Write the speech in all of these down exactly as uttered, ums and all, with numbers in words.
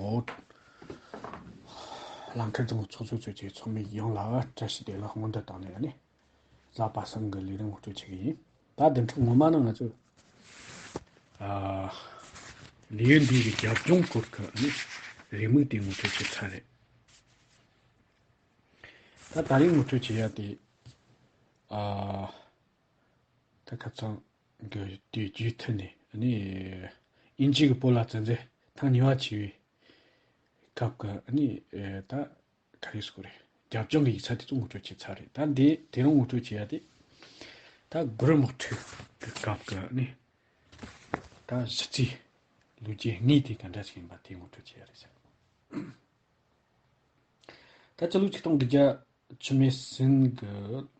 ཨོ། ལང་ཁར་དང་ཚོགས་གཙོ་ཚོས་ཀྱི་ཚོགས་མི་ཡོངས་ལ་བཀྲ་ཤིས་བདེ་ལེགས་སྔོན་དུ་བཏང་ནས་ནི། ལྷག་པ་སངས་གི་ལས་རིམ་ངོ་སྤྲོད་བྱེད་ཀྱི་ཡིན། ད་བདུན་ཕྲག་སྔོན་མ་ནང་ང་ཚོས། ཨ། ལས་ཡུན་འདིའི་རྒྱབ་ལྗོངས་སྐོར་གྱི་ནི་རེའུ་མིག་དེ་ངོ་སྤྲོད་བྱས་ཚར་རེད། ད་ད་རེས་ངོ་སྤྲོད་བྱེད་ཡ་དེ། ཨ། ད་ཁ་སང་གི་དུས་རྒྱུན་མཐུད་ནས་ནི། དབྱིན་ཇི་གི་བོད་ལ་བཙན་འཛུལ་ཐེངས་གཉིས་པ་བྱས་པའི་སྐབས་ཀྱི་ནི། ད་ག་རེ་ཟེར་དགོས་རེད། རྒྱབ་ལྗོངས་ཀྱི་ཡིག་ཆ་དེ་ཚོ་ངོ་སྤྲོད་བྱས་ཚར་རེད། ད་འདི་དེ་རིང་ངོ་སྤྲོད་བྱེད་ཡ་དེ། ད་གུ་རུ་དམག་འཁྲུག་གི་སྐབས་ཀྱི་ནི། ད་གཞི་རྩའི་ལོ་རྒྱུས་དངོས་དེ་ག་འདྲ་ཞིག་ཡིན་པ་དེ་ངོ་སྤྲོད་བྱེད་ཡ་རེད་ཟེར། ད་ཕྱི་ལོ་ཆིག་སྟོང་དགུ་བརྒྱ་བཅུ་མེད་གསུམ་གྱི་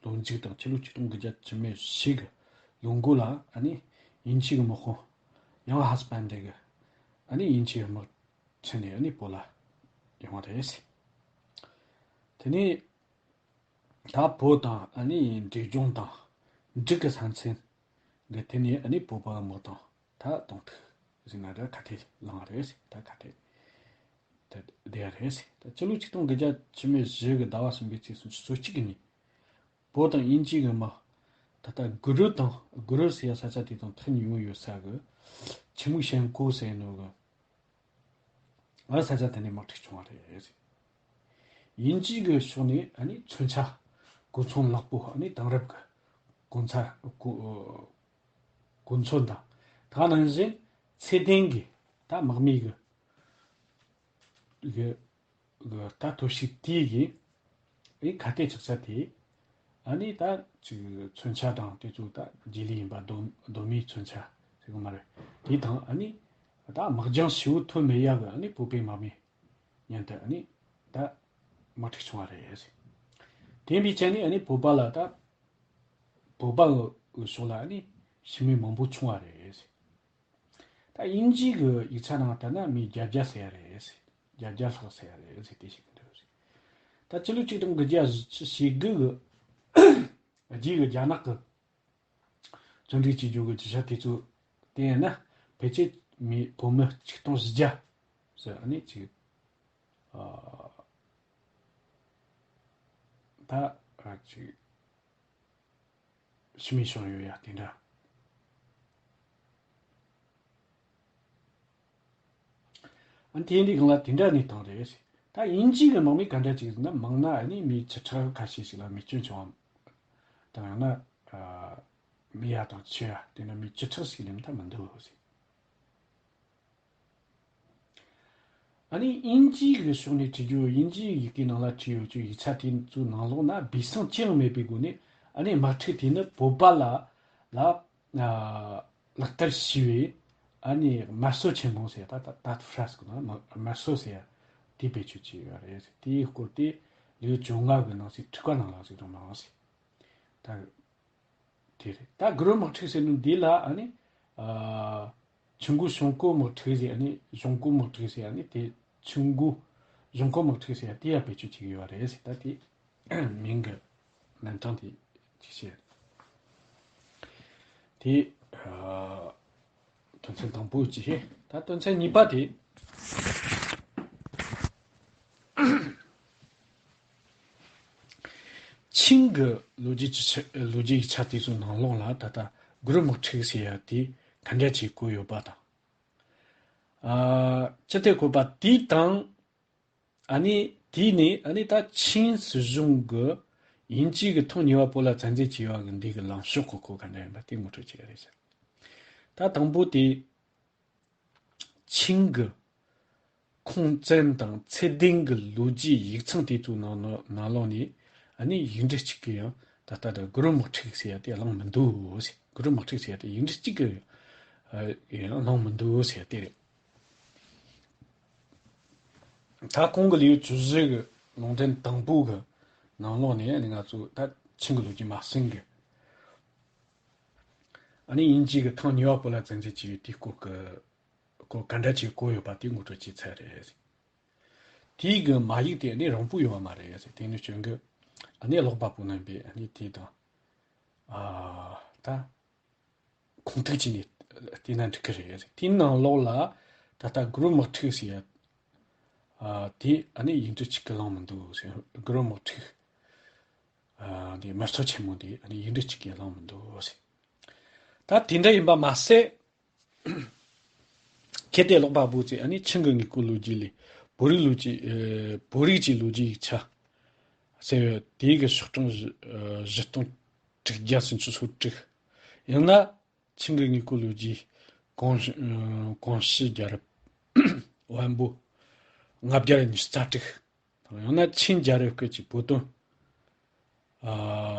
ལོ་མཇུག་དང་ཕྱི་ལོ་ཆིག་སྟོང་དགུ་བརྒྱ་བཅུ་མེད་བཞི་གི་ལོ་འགོ་ལ་ཨ་ནི་དབྱིན་ཇི་གི་དམག་དཔུང་ཡང་ཧ་སི་པན་ཌེ་གི་ཨ་ནི་དབྱིན་ཇིའི་དམག་ཁྲིད་ནས་ཨ་ནི་བོད་ལ་ཡོང་བ་རེད། དེ་ནས་ད་བོད་དང་ཨ་ནི་འབྲས་ལྗོངས་དང་འབྲུག་གི་ས་མཚམས་གི་དེ་ནས་ཨ་ནི་བོད་པ་དམག་དང་ད་གདོང་ཐུག་ཟིན་ན་ད་ཁ་གཏད་ལངས་རེད། ད་ཁ་གཏད་དེ་བསྡད་རེད། ད་ཕྱི་ལོ་ཆིག་སྟོང་དགུ་བརྒྱ་བཅུ་མེད་བཞི་གི་ཟླ་བ་གསུམ་པའི་ཚེས་སོ་སོ་གཅིག་གི་ཉིན། བོད་དང་དབྱིན་ཇི་གི་དམག་ད་ལྟ་གུ་རུ་དང་གུ་རུ་ཟེར་ཡ་ས་ཆ་དེ་དང་ཐག་ཉེ་བོ་ཡོད་ས་གི་ཆི་མུག་ཤན་ཀོ་ཟེར་ནོ་གི་ང་ས་ཆ་དེ་ནས་དམག་འཁྲུག་བྱུང་བ་རེད། དབྱིན་ཇི་གི་ཕྱོགས་ནས་ཨ་ནི་མཚོན་ཆ་གོ་མཚོན་ལེགས་པོ་ཨ་ནི་དེང་རབས་ཀྱི་གོ་མཚོན་གོ་གོ་མཚོན་དང་ད་ག་ནང་བཞིན་ཚད་ལྡན་གྱི་ད་དམག་མི་གི་གི་གི་ད་སྟོབས་ཤུགས་དེ་གི་ཨེ་ཁ་གཏད་ཆགས་ས་དེ་ཨ་ནི་ད་ཅིག་མཚོན་ཆ་དང་དེ་ཚོ་ད་རྗེས་ལུས་ཡིན་པ་གདོད་གདོད་མའི་མཚོན་ཆ་ཟེར་གི་མ་རེད། དེ་དང་ཨ་ནི་ད་དམག་རྒྱང་ཞེ་པོ་ཐོན་མེད་ཡ་གི་ཨ་ནི་བོད་པའི་དམག་མི་མཉམ་དུ་ཨ་ནི་ད་དམག་འཁྲུག་བྱུང་བ་རེད། དེ་འདྲའི་ཆ་ནས་ཨ་ནི་བོད་པ་ལ་ད་བོད་པ་གི་ཕྱོགས་ལ་ཨ་ནི་ཤི་རྨས་མང་པོ་བྱུང་བ་རེད། ད་དབྱིན་ཇི་གི་ཡིག་ཆ་ནང་ལྟར་ན་མི་བརྒྱད་བརྒྱ་ཟེར་ཡ་རེད། བརྒྱད་བརྒྱ་ལྷག་ཟེར་ཡ་རེད་ཟེར་དེ་ཞིག་འདུག་ད་ཕྱི་ལོ་ཆིག་སྟོང་དགུ་བརྒྱ་བཞི་བཅུ་ཞེ་དགུ་གི་རྗེས་ཀྱི་རྒྱ་ནག་གི་བཙོན་འཇུག་བྱེད་རྒྱུ་གི་ཅི་བྱ་དེ་ཚོ་བལྟས་ན་ཕལ་ཆེར་མི་བོད་མི་ཆིག་སྟོང་བཞི་བརྒྱ་ཟེར་ཨ་ནི་ཅིག་ཨ་ད་ཨ་ཅིག་ཕྱི་མིག་བྱུང་ཡོད་ཡ་དེ་འདྲ། ཨ་དེ་འདི་གང་ལ་དེ་འདྲ་གནས་སྟངས་རེད། ད་དབྱིན་ཇི་གི་དམག་མི་ག་འདྲ་ཅིག་ཟེར་ན་མང་ན་ཨ་ནི་མི་བཅུ་ཕྲག་ཁ་ཤས་ཤིག་ལ་རྨས་སྐྱོན་བྱུང་བ་དང་ཡང་ན་ཨ་མི་ཡ་དང་ཆུ་ཡ་དེ་འདྲ་མི་བཅུ་ཕྲག་ཞིག་ལས་མཐའ་མི་འདུག་ཟེར། ཨ་ནི་དབྱིན་ཇིའི་གི་ཕྱོགས་ནས་བྲིས་རྒྱུ་དབྱིན་ཇིའི་ཡི་གེ་ནང་ལ་བྲིས་ཡོད་རྒྱུ་ཡིག་ཆ་དེ་ཚོའི་ནང་ལོགས་ན་སྦས་གསང་ཅི་ཡང་མེད་པའི་སྒོ་ནས་ཨ་ནི་དམག་འཁྲུག་དེ་ནི་བོད་པ་ལ་ལ་ལག་བསྟར་བྱས་པའི་ཨ་ནི་དམར་གསོད་ཆེན་མོ་ཟེར་ད་ད་ད་ཧྥ་རན་སི་གི་ནང་དམར་གསོད་ཟེར་དེ་བེད་སྤྱོད་བྱས་ཡོད་རེད། དེའི་སྐོར་དེ་ལེའུ་བཅོ་ལྔ་གི་ནང་གསེས་དྲུག་པ་ནང་ལ་གཟིགས་རོགས་གནང་ཟེར། ད་དེ་རེད། ད་གུ་རུ་དམག་འཁྲུག་ཟེར་ནི་འདི་ལ་ཨ་ནི་ཨ་ཆུ་འགོ་ཞུང་ཀོ་དམག་འཁྲུག་ཟེར། ཨ་ནི་ཞུང་ཀོ་དམག་འཁྲུག་ཟེར། ཨ་ནི་དེ་ཆུ་འགོ་ཞུང་ཀོ་དམག་འཁྲུག་ཟེར་དེ་ཡང་བེད་སྤྱོད་བྱེད་ཀྱི་ཡོད་རེད་ཟེར། ད་དེ་མིང་གི་རྣམ་གྲངས་དེ་ཅིག་བཤད། དེ་ཨ་དོན་ཚན་དང་པོ་ཅིག་བཤད། ད་དོན་ཚན་གཉིས་པ་དེ། ཆིང་གི་ལོ་རྒྱུས་ཀྱི་ཆ་ལོ་རྒྱུས་ཀྱི་ཆ་དེ་ཚོའི་ནང་ལོགས་ལ་ད་ལྟ་གུ་རུ་དམག་འཁྲུག་ཟེར་ཡ་དེ་ག་འདྲ་ཅིག་བཀོད་ཡོད་པ་དང་། ཨ་ཅི་སྟེ་བཀོད་པ་དེ་དང་། ཨ་ནི་དེ་ནས་ཨ་ནི་ད་ཆིང་སྲིད་གཞུང་གི་དབྱིན་ཇི་གི་ཐེངས་གཉིས་པ་བོད་ལ་བཙན་འཛུལ་བྱས་པ་གི་འདི་གི་ལངས་ཕྱོགས་གི་སྐོར་ག་འདྲ་ཡིན་པ་དེ་ངོ་སྤྲོད་བྱེད་ཀྱི་རེད་ཟེར། ད་དང་པོ་དེ། ཆིང་གི་ཁུངས་བཙན་དང་ཚད་ལྡན་གྱི་ལོ་རྒྱུས་ཡིག་ཚང་དེ་ཚོའི་ནང་ནང་ནང་ལོགས་ནས་ཨ་ནི་ཡིག་འབྲུ་གཅིག་གིས་ཡང་ད་ལྟ་ད་གུ་རུ་དམག་འཁྲུག་ཟེར་ཡ་དེ་བླངས་མི་འདུག་ཟེར། གུ་རུ་དམག་འཁྲུག་ཟེར་ཡ་དེ་ཡིག་འབྲུ་གཅིག་གིས་ཨ་ཡང་བླངས་མི་འདུག་ཟེར་ཡ་དེ་རེད། ད་གོང་གི་ལེའུ་བཅུ་བཞི་གི་ལུང་འདྲེན་དང་པོ་གི་ནང་ལོགས་ནས་ཨ་ནི་ང་ཚོ་ད་ཆིང་གི་ལོ་རྒྱུས་མ་ཟིན་གི་ཨ་ནི་དབྱིན་ཇི་གི་ཐེངས་གཉིས་པ་བོད་ལ་བཙན་འཛུལ་བྱས་པའི་དེའི་སྐོར་གྱི་སྐོར་ག་འདྲ་ཅིག་བཀོད་ཡོད་པ་དེ་ངོ་སྤྲོད་བྱས་ཚར་རེད། དེའི་གི་མ་ཡིག་དེ་ཨ་ནི་རིང་པོ་ཡོད་པ་མ་རེད། དེ་ནི་སྐྱོན་གི་ཨ་ནི་ཀློག་པ་པོ་རྣམ་པས་ཨ་ནི་དེ་དང་ཨ་ད་ཁུངས་ཐུག་བྱས་ནས་བལྟས་ན་འགྲིག་གི་རེད། དེའི་ནང་ལོགས་ལ་ད་ལྟ་གུ་རུ་དམག་འཁྲུག་ཟེར་ཡ་ ཨ་དེ་ཨ་ནི་ཡིག་འབྲུ་གཅིག་གིས་བླངས་མི་འདུག་ཟེར། གུ་རུ་དམག་འཁྲུག་ཨ་དེ་དམར་གསོད་ཆེན་མོ་དེ་ཨ་ནི་ཡིག་འབྲུ་གཅིག་གིས་བླངས་མི་འདུག་ཟེར། ད་དེ་འདྲ་ཡིན་པ་མ་ཟད། ཁེ་ཏེ་ལོག་པ་བོ་ཚོས་ཨ་ནི་ཆིང་གི་དངོས་པོ་ལོ་རྒྱུས་ལས་བོད་རིགས་ལོ་རྒྱུས་ཨེ་བོད་རིགས་ཀྱི་ལོ་རྒྱུས་ཡིག་ཆ་ཟེར་བའི་དེའི་གི་ཤོག་གྲངས་བཞི་ཨེ་བཞི་སྟོང་དྲུག་བརྒྱ་སུམ་ཅུ་སོ་དྲུག། ཡང་ན་ཆིང་གི་དངོས་པོ་ལོ་རྒྱུས་གོང་ཨེ་གོང་ཞུས་རྒྱལ་རབས་དབོན་པོ་ལྔ་བརྒྱ་ཉི་ཤུ་རྩ་དྲུག། ཡང་ན་ཆིང་རྒྱལ་རབས་སྐབས་ཀྱི་བོད་དོན་ཨ་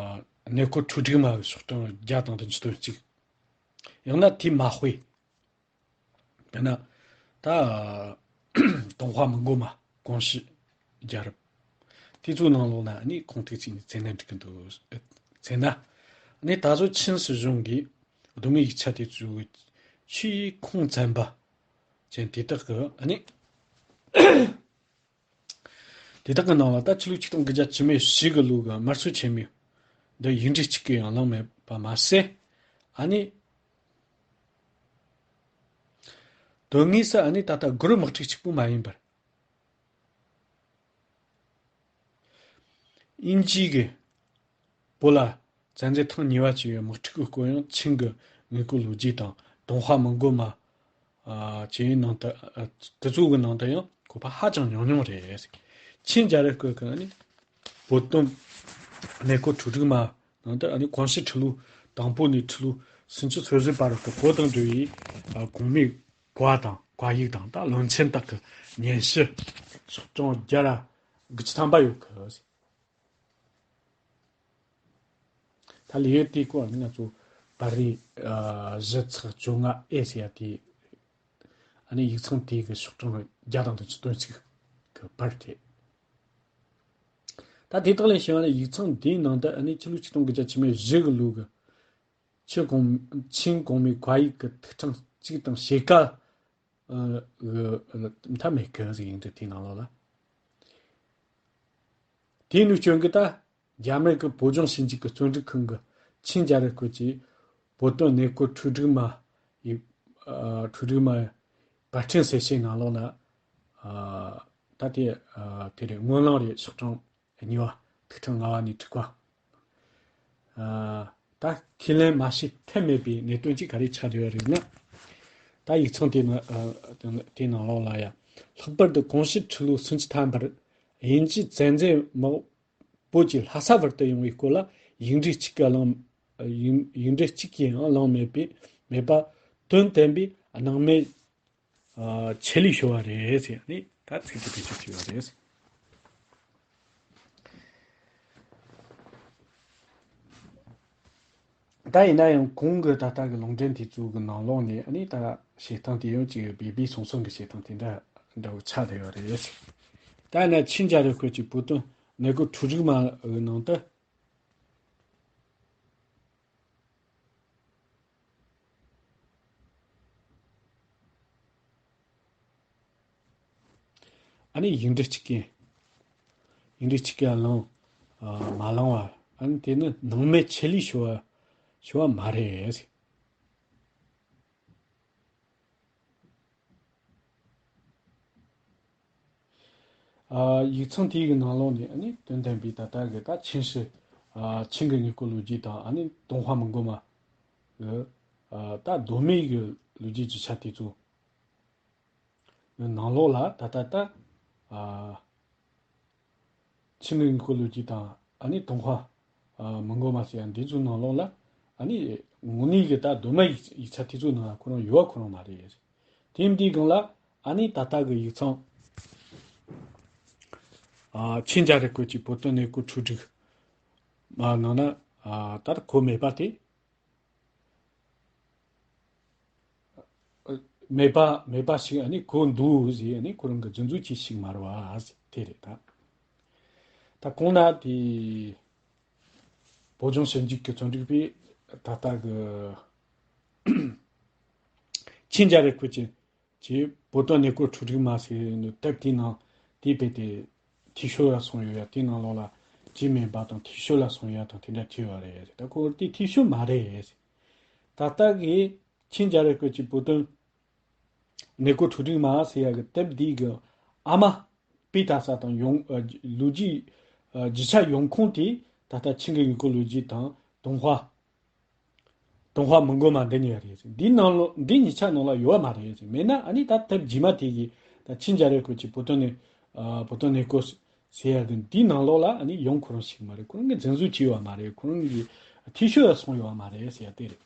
གནས་སྐོར་འཕྲོ་སྒྲིག་མ་གི་ཤོག་གྲངས་བརྒྱ་དང་བདུན་ཅུ་དོན་གཅིག། ཡང་ན་དེ་མ་དཔེ། དཔེར་ན་ད་ཏུན་ཧོང་མི་རྒོད་མ་གོང་ཞུས་རྒྱལ་རབས་དེ་ཚོའི་ནང་ལོགས་ན་ནི་ཁུངས་ཐེག་ཅིག་ནས་བཙལ་ན་འགྲིག་གི་འདུག། བཙལ་ན་ནི་ད་གཟོད་ཆིང་སྲིད་གཞུང་གིས་གདོད་མའི་ཡིག་ཆ་དེ་ཚོའི་ཆེས་ཁུངས་བཙན་པ་ཅན་དེ་དག་གི་ནི། དེ་དག་གི་ནང་ལ་ད་ཕྱི་ལོ་ཆིག་སྟོང་དགུ་བརྒྱ་བཅུ་མེད་བཞི་གི་ལོ་གི་དམར་གསོད་ཆེན་མོ་འདི་ཡིག་འབྲུ་གཅིག་གིས་ཡང་བླངས་མེད་པ་མ་ཟད། ཨ་ནི་དོན་དངོས་སུ་ཨ་ནི་ད་ལྟ་གུ་རུ་དམག་འཁྲུག་གཅིག་པུ་མ་ཡིན་པར། དབྱིན་ཇི་གི་བོད་ལ་བཙན་འཛུལ་ཐེངས་གཉིས་པ་བྱས་པའི་དམག་འཁྲུག་གི་སྐོར་ཡང་ཆིང་གི་དངོས་པོ་ལོ་རྒྱུས་དང་ཏུན་ཧོང་མི་རྒོད་མ་ཨ་བཅས་ནང་དུ་ཨ་དེ་ཚོ་གི་ནང་དུ་ཡང་བཀོད་པ་ཧ་ཅང་ཉུང་ཉུང་རེད། ཆིང་རྒྱལ་རབས་སྐབས་ཀྱི་ཨ་ནི་བོད་དོན་གནས་སྐོར་འཕྲོ་སྒྲིག་མ་ནང་དུ་ཨ་ནི་གོང་ཞུས་ཁྲི་ལོ་དང་པོ་ནས་ཁྲི་ལོ་སུམ་ཅུ་སོ་བཞི་བར་དུ་བོད་དང་འབྲེལ་བའི་ཨ་གོང་མའི་བཀའ་དང་བཀའ་ཡིག་དང་ད་བློན་ཆེན་དག་གི་སྙན་ཞུ་ཤོག་གྲངས་བརྒྱ་དགུ་བཅུ་ཐམ་པ་ཡོད་གི། ད་ལེའུ་དེའི་སྐོར་ནི་ང་ཚོ་པར་རིས་ཨ་བཞི་ཚེག་བཅོ་ལྔ་ཨེ་ཟེར་ཡ་དེ། ཨ་ནི་ཡིག་ཚང་དེའི་གི་ཤོག་གྲངས་བརྒྱ་དང་བདུན་ཅུ་དོན་གཅིག་གི་པར་དེ། ད་དེ་དག་ལས་བྱུང་བ་ནི་ཡིག་ཚང་དེའི་ནང་དུ་ཨ་ནི་ཕྱི་ལོ་ཆིག་སྟོང་དགུ་བརྒྱ་བཅུ་མེད་བཞི་གི་ལོ་གི་ཆིང་གོང་ཆིང་གོང་མའི་བཀའ་ཡིག་གི་ཐིག་ཕྲེང་གཅིག་དང་ཕྱེད་ཀ་ཨ་གི་མཐའ་མེད་གི་ཟིག་ཡིན་འདུག། དེའི་ནང་ལོགས་ལ། དེ་ནས་བྱུང་གི་ད་རྒྱ་མི་གི་བོད་ལྗོངས་ཞིབ་འཇུག་གི་བརྩོན་འགྲུས་ཁང་གི་ཆིང་རྒྱལ་རབས་སྐོར་གྱི་བོད་དོན་གནས་སྐོར་འཕྲོ་སྒྲིག་མ་ཡི་ཨ་འཕྲོ་སྒྲིག་མ་པར་སྐྲུན་གསལ་བཤད་ནང་ལོགས་ན་ཨ་ད་དེ་ཨ་དེ་རེད། སྔོན་གླེང་རེད། ཤོག་གྲངས་གཉིས་པ། ཐིག་ཕྲེང་ལྔ་པ་ནས་དྲུག་པ། ཨ་ད་ཁས་ལེན་མ་བྱས་ཐབས་མེད་པའི་གནད་དོན་གཅིག་ག་རེ་ཆགས་བསྡད་པ་རེད་ན། ད་ཡིག་ཚང་དེ་ནང་ཨ་དེ་ནང་ལོགས་ལ་ཡ། ལྷག་པར་དུ་གོང་ཞུས་ཁྲི་ལོ་སུམ་ཅུ་ཐམ་པར་དབྱིན་ཇིའི་བཙན་འཛུལ་དམག་བོད་ཀྱི་ལྷ་ས་བར་དུ་ཡོང་བའི་སྐོར་ལ་ཡིག་འབྲུ་གཅིག་གི་བླངས་ཡིག་ཡིག་འབྲུ་གཅིག་གིས་ཡང་བླངས་མེད་པའི་མེད་པ་དོན་བསྟན་པའི་སྣང་མེད་ཨ་ཆེད་ལས་ཞུ་བ་རེད་ཟེར་ནས་ད་ཚིག་དེ་བེད་སྤྱོད་བྱས་པ་རེད། ད་ཡིན་ན་ཡང་གོང་གི་ད་ལྟ་གི་ལུང་འདྲེན་དེ་ཚོ་གི་ནང་ལོགས་ནས་ཨ་ནི་ད་བཤད་སྟངས་དེ་ཡང་ཅིག་སྦས་པའི་སོང་སོང་གི་བཤད་སྟངས་དེ་འདྲ་འདྲ་བོ་ཆགས་བསྡད་ཡོད་རེད། ད་ཡིན་ན་ཆིང་རྒྱལ་རབས་སྐོར་གྱི་བོད་དོན་གནས་སྐོར་འཕྲོ་སྒྲིག་མ་གི་ནང་དུ། ཨ་ནི་ཡིག་འབྲུ་གཅིག་གིས་ཡིག་འབྲུ་གཅིག་གིས་བླངས་ཨ་མ་བླངས་པ། ཨ་ནི་དེ་ནི་སྣང་མེད་ཆེད་ལས་ཞུ་བ་ཞུ་བ་མ་རེད། ཨ་ཡིག་ཚང་དེའི་གི་ནང་ལོགས་ནས་ཨ་ནི་དོན་དམ་པའི་ད་ལྟ་གི་ད་ཆིང་ཧྲི་ཨ་ཆིང་གི་དངོས་པོ་ལོ་རྒྱུས་དང་ཨ་ནི་ཏུན་ཧོང་མི་རྒོད་མ་གི་ཨ་ད་གདོད་མའི་གི་ལོ་རྒྱུས་རྒྱུ་ཆ་དེ་ཚོ་ནང་ལོགས་ལ་ད་ལྟ་ད་ཨ་ཆིང་གི་དངོས་པོ་ལོ་རྒྱུས་དང་ཨ་ནི་ཏུན་ཧོང་ཨ་མི་རྒོད་མ་ཟེར་ཡ་འདི་ཚོའི་ནང་ལོགས་ལ་ཨ་ནི་དངོས་གནས་གི་ད་གདོད་མའི་ཡིག་ཡིག་ཆ་དེ་ཚོའི་ནང་ལ་ཁོ་རང་ཡོད་པ་ཁོ་རང་མ་རེད། དེ་འདིའི་སྒང་ལ་ཨ་ནི་ད་ལྟ་གི་ཡིག་ཚང་ཨ་ཆིང་རྒྱལ་རབས་སྐོར་གྱི་བོད་དོན་གནས་སྐོར་འཕྲོ་སྒྲིག་མ་ནང་ན་ཨ་ད་གོ་མེད་པ་དེ། མེད་པ་མེད་པ་ཞིག་ཨ་ནི་གོ་འདུག་ཟེར། ཨ་ནི་ཁོ་རང་གི་རྫུན་རྫུན་གྱི་ཞིག་མ་རེད་པ་ཟེར། དེ་རེད་ད། ད་གོང་ན་དེ་བོད་ལྗོངས་ཞིབ་འཇུག་གི་བརྩོན་འགྲུས་པས་ད་ལྟ་གི་ཆིང་རྒྱལ་རབས་སྐོར་གྱི་ཀྱི་བོད་དོན་གནས་སྐོར་འཕྲོ་སྒྲིག་མ་ཟེར་ནི་དེབ་དེའི་ནང་དེ་དཔེ་དེ་འཐུས་ཤོར་ལ་སོང་ཡོད་ཡ། དེའི་ནང་ལོགས་ལ་ཇི་མེད་པ་དང་འཐུས་ཤོར་ལ་སོང་ཡ་དང་དེ་འདྲ་བྲིས་པ་རེད། ད་ཁོ་དེ་འཐུས་ཤོར་མ་རེད། ད་ལྟ་གི་ཆིང་རྒྱལ་རབས་སྐོར་གྱི་བོད་དོན་གནས་སྐོར་འཕྲོ་སྒྲིག་མ་ཟེར་ཡ་གི་དེབ་འདི་གི་ཨ་མ་ དཔེ་ལྟ་ས་དང་ཡོང་ཨ་ལོ་རྒྱུས་ཨ་རྒྱུ་ཆ་ཡོང་ཁུངས་དེ་ད་ལྟ་ཆིང་གི་དངོས་པོ་ལོ་རྒྱུས་དང་ཏུན་ཧྭ། ཏུན་ཧྭ་མི་མགོ་མ་འདི་གཉིས་རེད། འདིའི་ནང་ལོགས་འདི་གཉིས་ཆ་ནང་ལ་ཡོད་མ་རེད། མེད་ན་ཨ་ནི་ད་དེབ་རྗེས་མ་དེ་གི་ད་ཆིན་རྒྱ་རས་ཁོ་ཅི་བོ་ཏོ་ནས་ཨ་བོ་ཏོ་ནས་ཀོ་ཟེར་ཡ་གི་འདིའི་ནང་ལོགས་ལ་ཨ་ནི་ཡོང་ཁོ་རང་ཞིག་མ་རེད། ཁོ་རང་གི་འཛིན་བཟུང་བྱས་ཡོད་མ་རེད། ཁོ་རང་གི་འཐུས་ཤོར་ལ་སོང་ཡོད་མ་རེད་ཟེར་ཡ་དེ་རེད།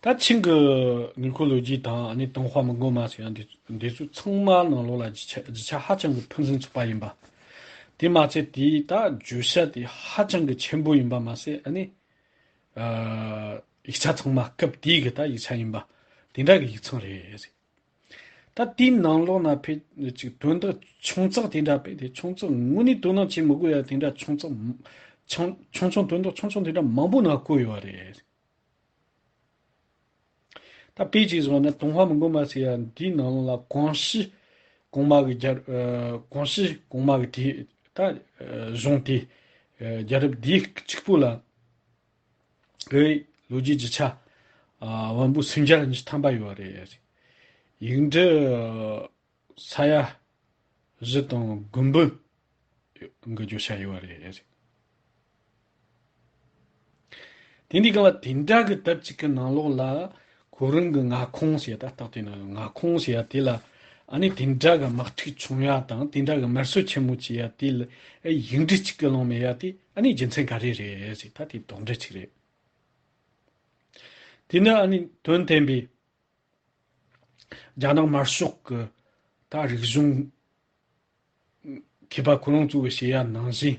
ད་ཆིང་གི་དངོས་པོ་ལོ་རྒྱུས་དང་ཨ་ནི་ཏུན་ཧྭ་མི་མགོ་མ་ཟེར་ཡ་འདི་འདི་ཚོ་ཚང་མ་ནང་ལོགས་ལ་རྒྱུ་ཆ་རྒྱུ་ཆ་ཧ་ཅང་གི་ཕུན་སུམ་ཚོགས་པ་ཡིན་པ། དེ་མ་ཚད་དེའི་ད་བརྗོད་བྱ་དེ་ཧ་ཅང་གི་ཆེན་པོ་ཡིན་པ་མ་ཟད་ཨ་ནི་ཨ་ཡིག་ཆ་ཚང་མ་སྐབས་དེའི་གི་ད་ཡིག་ཆ་ཡིན་པ་དེ་འདྲ་གི་ཡིག་ཚང་རེད། ད་དེའི་ནང་ལོགས་ན་ཕེ་ཅིག་དོན་དག་ཆུང་ཙག་དེ་འདྲ་ཕེ་དེ་ཆུང་ཙག་དངོས་གནས་དོ་སྣང་བྱེད་མི་དགོས་ཡ་དེ་འདྲ་ཆུང་ཙག་ཆུང་ཆུང་ཆུང་དོན་དག་ཆུང་ཆུང་དེ་འདྲ་མང་པོ་ན་བཀོད་ཡོད་རེད། ད་དཔེ་ཅིག་བཟུང་ན་ཏུན་ཧྭ་མི་མགོ་མ་ཟེར་ཡ་འདིའི་ནང་ལ་ཀོང་ཞི་གོང་མ་གི་རྒྱལ་ཨ་ཀོང་ཞི་གོང་མ་གི་དེ་ད་ཨ་གཞུང་དེ་ཨ་རྒྱལ་རབས་འདིའི་གཅིག་པུ་ལ་གི་ལོ་རྒྱུས་རྒྱུ་ཆ་ཨ་བམ་པོ་སུམ་བརྒྱ་ཉི་ཤུ་ཐམ་པ་ཡོད་རེད། ཡིག་འབྲུ་ཨ་ས་ཡ་བཞི་དང་དགུ་འབུམ་གི་བརྗོད་བྱ་ཡོད་རེད། དེ་འདི་གང་ལ་དེ་འདྲ་གི་དེབ་ཅིག་གི་ནང་ལོགས་ལ་ཁོ་རང་གི་མངའ་ཁོངས་ཟེར་ཡ་ད་རྟགས་དེ་ནི་མངའ་ཁོངས་ཟེར་ཡ་དེ་ལ་ཨ་ནི་དེ་འདྲ་གི་དམག་འཁྲུག་བྱུང་ཡ་དང་དེ་འདྲ་གི་དམར་གསོད་ཆེན་མོ་བྱས་ཡ་དེ་ལ་ཨེ་ཡིག་འབྲུ་གཅིག་གི་ལོང་མེད་ཡ་དེ་ཨ་ནི་རྒྱུ་མཚན་ག་རེ་རེད་ཟེར་ད་དེ་དོགས་འདྲི་ཅིག་རེད། དེ་ནི་ཨ་ནི་དོན་བསྟན་པའི་རྒྱ་ནག་དམར་ཤོག་གི་ད་རིག་གཞུང་མཁས་པ་ཁོ་རང་ཚོ་གི་བཤད་ཡ་ནང་བཞིན།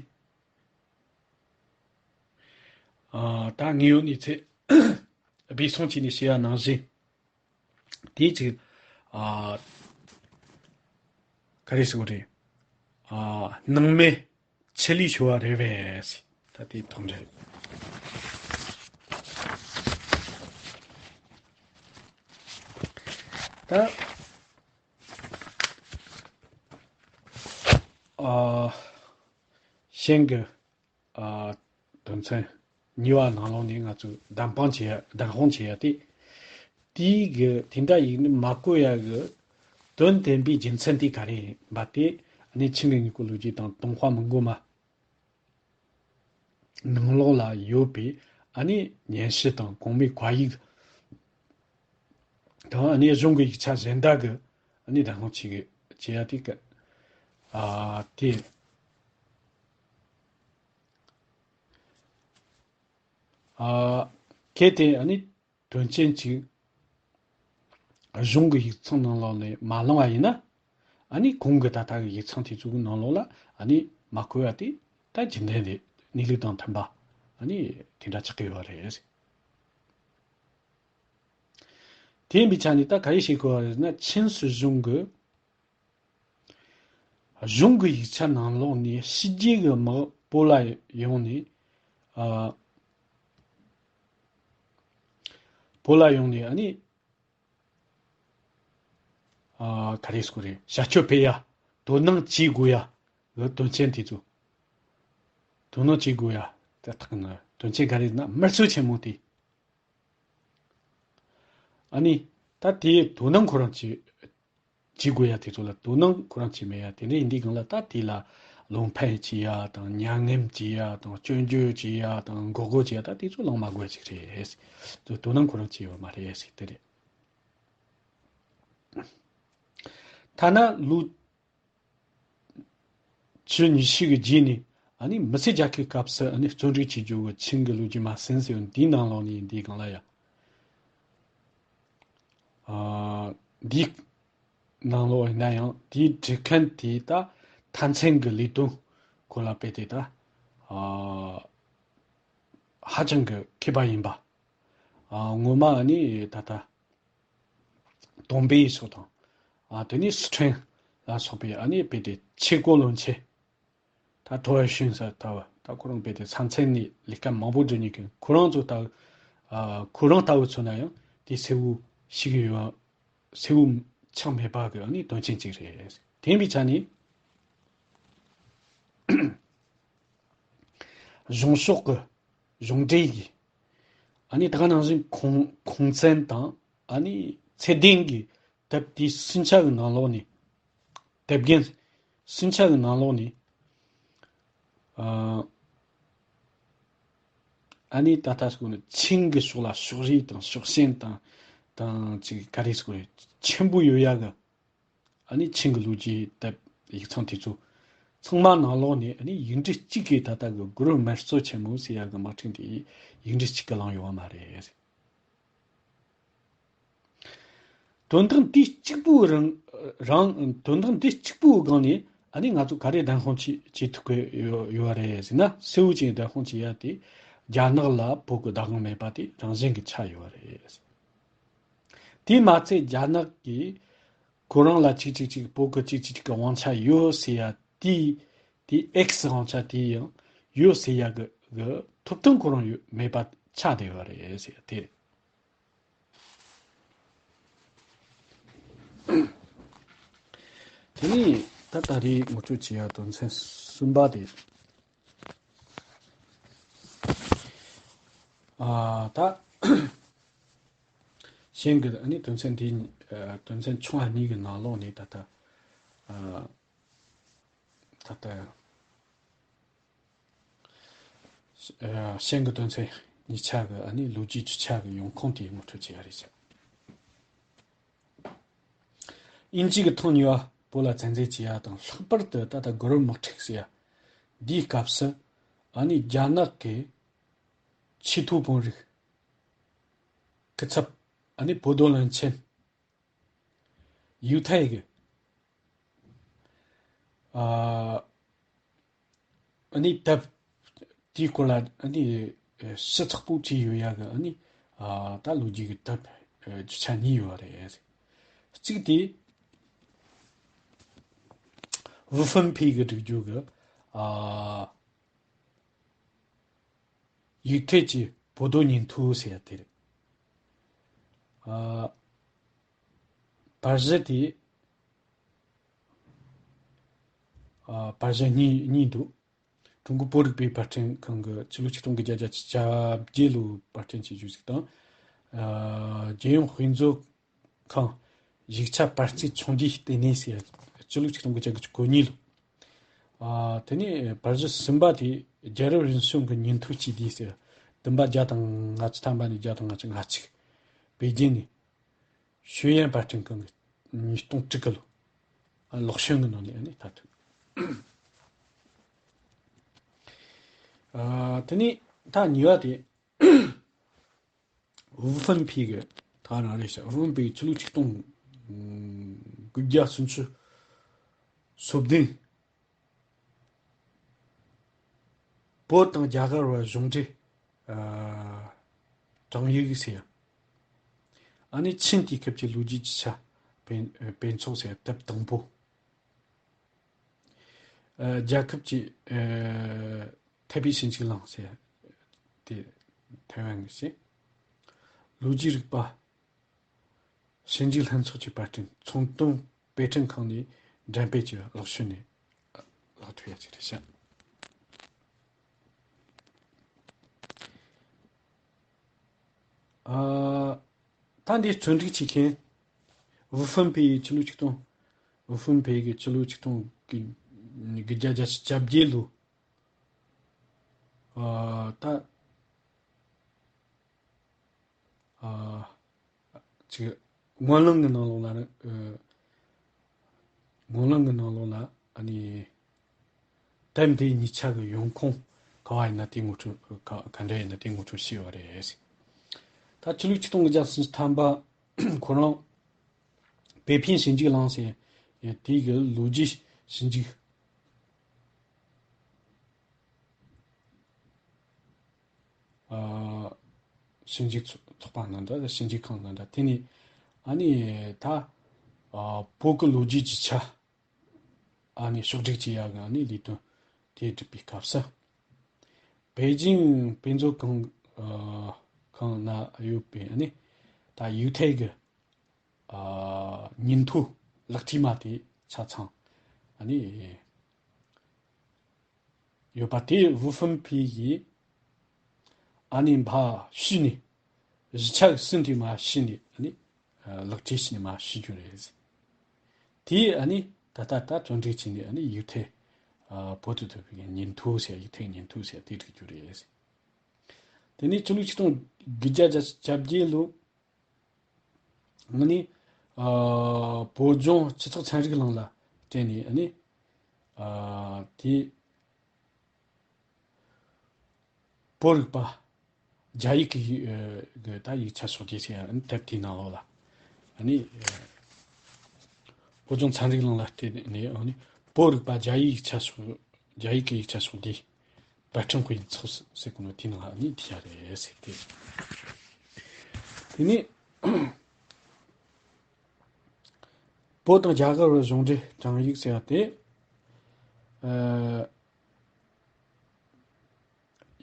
ཨ་ད་དངོས་ཡོད་གནས་ཚུལ་སྦས་གསུང་བྱས་ནས་བཤད་ཡ་ནང་བཞིན། དེའི་ཅིག་ཨ་ག་རེ་ཟེར་དགོས་རེད། ཨ་སྣང་མེད་ཆེད་ལས་ཞུ་བ་རེད་པས། ད་དེ་དོན་རེད། ད་ཨ་གཞན་གྱི་ཨ་དོན་ཚན་གཉིས་པ་ནང་ལོགས་ནས་ང་ཚོས་བདམས་དཔང་བྱེད་ཡ་བདམས་དཔང་བྱེད་ཡ་དེ། དེའི་གི་དེ་འདྲ་ཡིག་ནི་མ་བཀོད་ཡ་གི་དོན་བསྟན་པའི་རྒྱུ་མཚན་དེ་ག་རེ་ཡིན་པ་དེ་ཨ་ནི་ཆིང་གི་དངོས་པོ་ལོ་རྒྱུས་དང་ཏུན་ཧྭ་མི་མགོ་མ་ནང་ལོགས་ལ་ཡོད་པའི་ཨ་ནི་སྙན་ཞུ་དང་གོང་མའི་བཀའ་ཡིག་དང་ཨ་ནི་གཞུང་གི་ཡིག་ཆ་གཞན་དག་གི་ཨ་ནི་བདམས་དཔང་བྱེད་གི་བྱེད་ཡ་དེ་གི་ཨ་དེ། ཨ་གལ་ཏེ་ཨ་ནི་དོན་ཚན་གཅིག་གཞུང་གི་ཡིག་ཚང་ནང་ལོགས་ནས་མ་བླངས་པ་ཡིན་ན། ཨ་ནི་གོང་གི་ད་ལྟ་གི་ཡིག་ཚང་དེ་ཚོ་གི་ནང་ལོགས་ལ་ཨ་ནི་མ་བཀོད་པ་དེ་ད་རྒྱུན་ལྡན་རེད། གནས་ལུགས་དང་མཐུན་པ་ཨ་ནི་དེ་འདྲ་ཆགས་ཀྱི་ཡོད་རེད། དེ་ཡིན་པའི་ཆ་ནས་ད་ག་རེ་བྱེད་དགོས་པ་རེད་ན། ཆིན་སྲིད་གཞུང་གི་གཞུང་གི་ཡིག་ཆ་ནང་ལོགས་ནས་ཕྱི་རྒྱལ་གྱི་དམག་བོད་ལ་ཡོང་ནས། ཨ་བོད་ལ་ཡོང་ནས་ཨ་ནི་ཨ་ག་རེ་ཟེར་དགོས་རེད། བྱ་སྤྱོད་སྤེལ་ཡ། དོ་སྣང་བྱེད་དགོས་ཡ་གི་དོན་ཚན་དེ་ཚོ། དོ་སྣང་བྱེད་དགོས་ཡ་དེ་དག་ནི་དོན་ཚན་ག་རེ་ན་དམར་གསོད་ཆེན་མོ་དེ། ཨ་ནི་ད་དེའི་དོ་སྣང་ཁོ་རང་བྱེད་བྱེད་དགོས་ཡ་དེ་ཚོ་ལ་དོ་སྣང་ཁོ་རང་བྱེད་མེད་ཡ་དེ་འདྲ་ཡིན་དུས་སྒང་ལ་ད་དེ་ལ་བློ་ཕམ་བྱེད་ཡ་དང་མྱ་ངན་བྱེད་ཡ་དང་སྐྱོན་བརྗོད་བྱེད་ཡ་དང་འགོག་རྒོལ་བྱེད་ཡ་ད་དེ་ཚོ་ལངས་མ་དགོས་ཡ་ཅིག་རེད། དོ་སྣང་ཁོ་རང་བྱེད་ཡོད་མ་རེད་ཟེར་དེ་རེད། ཐ་ན་ལོ་བཅུ་ཉི་ཤུ་གི་རྗེས་ནས་ཨ་ནི་མི་སེར་རྒྱ་སྐྱེད་སྐབས་སུ་ཨ་ནི་བརྩོན་འགྲུས་བྱེད་རྒྱུ་གི་ཆིང་གི་ལོ་རྒྱུས་མ་ཟིན་ཟེར་བ་འདིའི་ནང་ལོགས་ནས་འདིའི་སྒང་ལ་ཡ། ཨ་འདིའི་ནང་ལོགས་ཡིན་ན་ཡང་དེའི་འབྲི་མཁན་དེ་ད་མཐའ་མཚན་གྱི་ལས་དོན་སྐོར་ལ་དཔེ་དེ་ད་ཨ་ཧ་ཅང་གི་མཁས་པ་ཡིན་པ། ཨ་ངོ་མ་ཨ་ནི་ད་ལྟ་ཏོང་པེ་ཡི་སོགས་དང་། ཨ་དེ་ནས་སི་ཁྲོན་ལ་སོགས་པའི་ཨ་ནི་དཔེ་དེ་ཆེ་བསྐོ་བློན་ཆེན། ད་ཐོ་ཝེ་ཤུན་ཟེར་ལྟ་བུ་ད་ཁོ་རང་དཔེ་དེ་མཚན་མཚན་ནས་ལས་ཀ་མང་པོ་སྒྲུབ་མཁན་གྱི་ཁོ་རང་ཚོ་ལྟ་བུ། ཨ་ཁོ་རང་ལྟ་བུ་མཚོན་ན་ཡང་དེ་གསལ་བོ་ཞིག་ཡོད། གསལ་བོ་ཆགས་མེད་པ་གི་ཨ་ནི་དོན་ཆེན་གཅིག་རེད། དེ་ཡིན་པའི་ཆ་ནས་གཞུང་ཕྱོགས་ཀྱི་གཞུང་འབྲེལ་གྱི་ཨ་ནི་ད་ག་ནང་བཞིན་ཁུངས་ཁུངས་བཙན་དང་ཨ་ནི་ ཚད་ལྡན་གྱི་དེབ་དེའི་ཟིན་ཆ་གི་ནང་ལོགས་ནས། དེབ་རྒན་ཟིན་ཆ་གི་ནང་ལོགས་ནས། ཨ་ཨ་ནི་ད་ལྟ་སྐོར་ནས་ཆིང་གི་ཕྱོགས་ལ་ཕྱོགས་རིས་དང་ཕྱོགས་ཞེན་དང་དང་ཅིག་ག་རེ་སྐོར་ཆེན་པོ་ཡོད་ཡ་གི། ཨ་ནི་ཆིང་གི་ལོ་རྒྱུས་དེབ་ཡིག་ཚང་དེ་ཚོ་ཚང་མ་ནང་ལོགས་ནས། ཨ་ནི་ཡིག་འབྲུ་གཅིག་གིས་ད་ལྟ་གི་གུ་རུ་སྨན་གཙོ་ཆེན་མོ་ཟེར་ཡ་གི་དམག་ཁྲིམས་དེ་ཡིག་འབྲུ་གཅིག་གིས་བླངས་ཡོད་བ་མ་རེད། དོན་དག་འདི་གཅིག་པུའི་རང་རང་དོན་དག་འདི་གཅིག་པུའི་སྒང་ནས། ཨ་ནི་ང་ཚོ་ག་རེ་བདེན་དཔང་བྱེད་བྱེད་ཐུབ་ཀྱི་ཡོད་ཡོད་རེད་ཟེར་ན། གསལ་བོ་ཅན་བདེན་དཔང་བྱེད་ཡ་དེ་རྒྱ་ནག་ལ་བོད་ཀྱི་བདག་དབང་མེད་པ་དེ་རང་བཞིན་གྱིས་ཆགས་ཡོད་རེད། དེ་མ་ཚད་རྒྱ་ནག་གིས་ཁོ་རང་ལ་གཅིག་གཅིག་གཅིག་བོད་ཀྱི་གཅིག་གཅིག་གཅིག་གི་དབང་ཆ་ཡོད་ཟེར་ཡ་དེ། དེ་ཨེག་སི་དབང་ཆ་དེ་ཡང་ཡོད་ཟེར་ཡ་གི་གི་ཐོབ་ཐང་ཁོ་རང་ཡོད་མེད་པ་ཆགས་བསྡད་ཡོད་རེད་ཟེར་ཡ་དེ་རེད། དེ་ནས་ད་ད་རེས་ངོ་སྤྲོད་བྱེད་ཡ་དོན་ཚན་གསུམ་པ་དེ། ཨ་ད་གཞན་གྱི་ཨ་ནི་དོན་ཚན་དེ་གཉིས། ཨ་དོན་ཚན་ཆུང་བ་གཉིས་ཀྱི་ནང་ལོགས་ནས་ད་ལྟ། ཨ་ད་ལྟ་ཨ་གཞན་གྱི་དོན་ཚན་གཉིས་ཆ་གི་ཨ་ནི་ལོ་རྒྱུས་ཀྱི་ཆ་གི་ཡོང་ཁུངས་དེ་ངོ་སྤྲོད་བྱེད་ཡ་རེད་ཤག་དབྱིན་ཇི་གི་ཐེངས་གཉིས་པ་བོད་ལ་བཙན་འཛུལ་བྱེད་ཡ་དང་། ལྷག་པར་དུ་ད་ལྟ་གུ་རུ་དམག་འཁྲུག་ཟེར་ཡ་འདིའི་སྐབས་སུ། ཨ་ནི་རྒྱ་ནག་གི་ཆེས་མཐོའི་དཔོན་རིགས་སྐུ་ཚབ། ཨ་ནི་བོད་དོན་བློན་ཆེན་ཡུས་ཐའེ་གི། ཨ་ཨ་ནི་དེབ་དེའི་སྐོར་ལ་ཨ་ནི་ཞིབ་ཚགས་པོ་བྲིས་ཡོད་ཡ་གི། ཨ་ནི་ཨ་ད་ལོ་རྒྱུས་ཀྱི་དེབ་རྒྱུ་ཆ་གཉིས་ཡོད་རེད། གཅིག་དེ་ཝུ་ཧྥུན་ཕི་གི་སྒྲིག་རྒྱུ་གི། ཨ་ཡུས་ཐའེ་གྱི་བོད་དོན་ཉིན་ཐོ་ཟེར་ཡ་དེ་རེད། ཨ་པར་གཞི་དེ། ཨ་པར་གཞི་གཉིས་གཉིས་འདུག་ཀྲུང་གོ་བོད་རིག་པའི་པར་སྐྲུན་ཁང་གི་ཕྱི་ལོ་ཆིག་སྟོང་དགུ་བརྒྱ་བརྒྱད་ཅུ་གྱ་བརྒྱད་ལོའི་པར་སྐྲུན་བྱེད་རྒྱུ་ཞིག་དང་། ཨ་རྒྱལ་ཡོངས་དཔེ་མཛོད་ཁང་ཡིག་ཆ་པར་རྩིས་ཆུང་བསྡུས་ལྟེ་གནས་ཟེར། སྤྱི་ལོ་ཆིག་སྟོང་དགུ་བརྒྱ་དགུ་བཅུ་གོ་གཉིས་ལོ། ཨ་དེ་ནས་པར་གཞི་གསུམ་པ་དེ་རྒྱལ་རབས་རིམ་བྱོན་གྱི་ཉིན་ཐོ་སྤྱི་དེ་ཟེར། བདུན་པ་བརྒྱ་དང་ལྔ་བཅུ་ཐམ་པ་ནས་བརྒྱ་དང་ལྔ་བཅུ་ང་གཅིག་པེ་ཅིན་ནས། ཞུ་ཡན་པར་སྐྲུན་ཁང་གི་ཉིས་སྟོང་དྲུག་གི་ལོ། ཨ་ལོག་ཤོན་གྱི་ནང་ནས་ཨ་ནི་ད་ཐུག་ཨ་དེ་ནས་ད་གཉིས་པ་དེ། ཝུ་ཧྥུན་ཕི་གི་ད་རང་རེད་ཤག་ཝུ་ཧྥུན་ཕི་གི་ཕྱི་ལོ་ཆིག་སྟོང་དགུ་བརྒྱ་སུམ་ཅུ་སོ་བདུན། བོད་དང་རྒྱ་གར་བར་གཞུང་འབྲེལ་ཨ་གྲངས་ཡིག་ཟེར། ཨ་ནི་ཆིན་དུས་སྐབས་ཀྱི་ལོ་རྒྱུས་ཀྱི་ཆ་དཔེ་དཔེ་ཚོགས་ཟེར། དེབ་དང་པོ། ཨ་རྒྱལ་ཁབ་ཀྱི་ཨ་ཐའེ་པེ་ཞིབ་འཇུག་གླིང་ཟེར། དེ་ཐའེ་ཝན་གྱི་ཟེར། ལོ་རྒྱུས་རིག་པ་ཞིབ་འཇུག་ལྷན་ཚོགས་ཀྱི་པར་སྐྲུན། ཚོང་དོན་དཔེ་སྐྲུན་ཁང་ནས་འགྲེམས་སྤེལ་གྱི་ཀློག་ཞུ་ནས་ཀློག་ཐུབ་ཡ་ཅིག་རེད་ཤག་ཨ་ད་འདི་བརྩོན་འགྲུས་བྱེད་མཁན། ཝུ་ཧྥུན་ཕི་ཡི་ཕྱི་ལོ་ཆིག་སྟོང་། ཝུ་ཧྥུན་ཕི་གི་ཕྱི་ལོ་ཆིག་སྟོང་དགུ་བརྒྱ་བརྒྱད་ཅུ་གྱ་བརྒྱད་ལོ། ཨ་ད་ཨ་ཅིག་སྨོན་ལམ་གྱི་ནང་ལོགས་ལ་ནི། ཨ་སྨོན་ལམ་གྱི་ནང་ལོགས་ལ་ཨ་ནི་དེབ་འདི་གཉིས་ཆ་གི་ཡོང་ཁུངས་ག་བ་ཡིན་ན་དེ་ངོ་སྤྲོད། ག་ག་འདྲ་ཡིན་ན་དེ་ངོ་སྤྲོད་བྱས་པ་རེད། ད་ཕྱི་ལོ་ཆིག་སྟོང་དགུ་བརྒྱ་སུམ་ཅུ་ཐམ་པ་ཁོ་རང་པེ་ཕིང་ཞིབ་འཇུག་གླིང་ཟེར་དེ་གི་ལོ་རྒྱུས་ཞིབ་འཇུག་ཨ་ཞིབ་འཇུག་ཚོགས་པ་ནང་འདྲ། ཞིབ་འཇུག་ཁང་ནང་འདྲ། དེ་ནས་ཨ་ནི་ད་ཨ་བོད་ཀྱི་ལོ་རྒྱུས་ཀྱི་ཆ་ཨ་ནི་ཕྱོགས་སྒྲིག་བྱེད་ཡག་གི་ཨ་ནི་ལས་དོན་དེ་སྒྲུབ་པའི་སྐབས་སུ། པེ་ཅིང་དཔེ་མཛོད་ཁང་ཨ་ཁང་ན་ཡོད་པའི་ཨ་ནི་ད་ཡུས་ཐའེ་གི་ཨ་ཉིན་ཐོ་ལག་བྲིས་མ་དེ་ཆ་ཚང་ཨ་ནི་ཡོད་པ་དེ་ཝུ་ཧྥུན་ཕི་ཡིས་ཨ་ནི་ཕར་བཤུས་ནས། གཞིས་ཆགས་ཀྱི་སྲིད་དེ་མར་བཤུས་ནས་ཨ་ནི་ ལག་བྲིས་བྱས་ནས་མར་ཕྱིས་རྒྱུ་རེད། དེས་ཨ་ནི་ད་ལྟ་ད་བཙོན་འཇུག་བྱས་ནས་ཨ་ནི་ཡིག་ཐད་ཨ་བོད་དུ་ཐོན་པའི་ཉིན་ཐོ་ཟེར། ཡིག་ཐད་ཉིན་ཐོ་ཟེར་དེ་བསྒྲིགས་རྒྱུ་རེད། དེ་ནས་ཕྱི་ལོ་ཆིག་སྟོང་དགུ་བརྒྱ་བརྒྱད་ཅུ་གྱ་བརྒྱད་ལོ་ཨ་ནི་ཨ་བོད་ལྗོངས་སྤྱི་ཚོགས་ཚན་རིག་གླིང་ལ་བརྟེན་ནས་ཨ་ནི་ཨ་དེ་བོད་རིག་པ་རྒྱ་ཡིག་གི་ཡིག་ཨ་གི་ད་ཡིག་ཆ་ཕྱོགས་བསྡུས་ཟེར་ཡ་ཨ་ནི་དེབ་དེའི་ནང་ལོགས་ལ་ཨ་ནི་ཨ་བོད་ལྗོངས་ཚན་རིག་གླིང་ལ་བརྟེན་ནས་ཨ་ནི་བོད་རིག་པ་རྒྱ་ཡིག་ཡིག་ཆ་ཕྱོགས་རྒྱ་ཡིག་གི་ཡིག་ཆ་ཕྱོགས་བསྡུས་པར་སྐྲུན་སྐུ་ཡིན་ཚོགས་ཟེར་གོ་ནོ་དེའི་ནང་ཨ་ནི་བྲིས་ཡ་རེད་ཟེར་ཏེ། དེ་ནས་བོད་དང་རྒྱ་གར་བར་གཞུང་འབྲེལ་དྲང་ཡིག་ཟེར་བ་དེ། ཨ་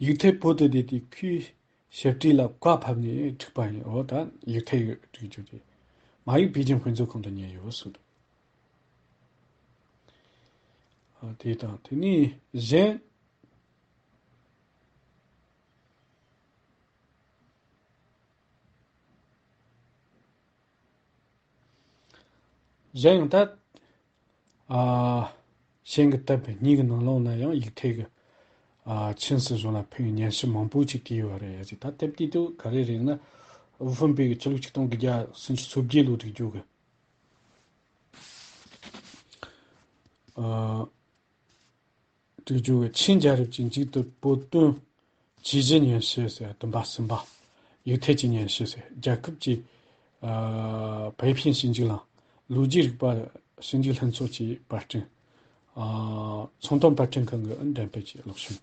ཡིག་ཐད་བོད་དུ་བསྡུས་ཏེ་ཁོས་ཞིབ་ཕྲ་ལ་བཀའ་ཕབ་ནས་བསྒྲིགས་པ་ཡིན། འོ་ད་ཡིག་ཐད་ཡིག་བསྒྲིགས་རྒྱུ་དེ། མ་ཡིག་པེ་ཅིན་དཔེ་མཛོད་ཁང་དུ་ཉར་ཡོད་ཟེར། ཨ་དེ་དང་དེ་ནས་གཞན། གཞན་ཡང་ད། ཨ། གཞན་གྱི་དེབ་གཉིས་ཀྱི་ནང་ལོགས་ན་ཡང་ཡིག་ཐད་ཀྱི། ཨ། ཆིན་སྲིད་གཞུང་ལ་ཕུལ་བའི་སྙན་ཞུ་མང་པོ་ཅིག་བྲིས་ཡོད་རེད་ཟེར། ད་དེབ་དེ་དུས་ག་རེ་རེད་ན། ཝུ་ཧྥུན་པེ་གི་ཕྱི་ལོ་ཆིག་སྟོང་དགུ་བརྒྱ་སུམ་ཅུ་སོ་བརྒྱད་ལོ་བྲིས་རྒྱུ་གི། ཨ། བྲིས་རྒྱུ་གི་ཆིན་རྒྱལ་རབས་ཀྱི་མཇུག་ཏུ་བོད་དོན་ཇུས་གཞི་སྙན་ཞུ་ཟེར་བདུན་པ་གསུམ་པ། ཡིག་ཐད་ཀྱི་སྙན་ཞུ་ཟེར། རྒྱལ་ཁབ་ཀྱི་ཨ་བོད་པའི་ཞིབ་འཇུག་གླིང་། ལོ་རྒྱུས་རིག་པ་ཞིབ་འཇུག་ལྷན་ཚོགས་ཀྱིས་པར་སྐྲུན། ཨ་ཚོང་དོན་པར་སྐྲུན་ཁང་གི་འགྲེམས་སྤེལ་གྱི་ཀློག་ཞིབ།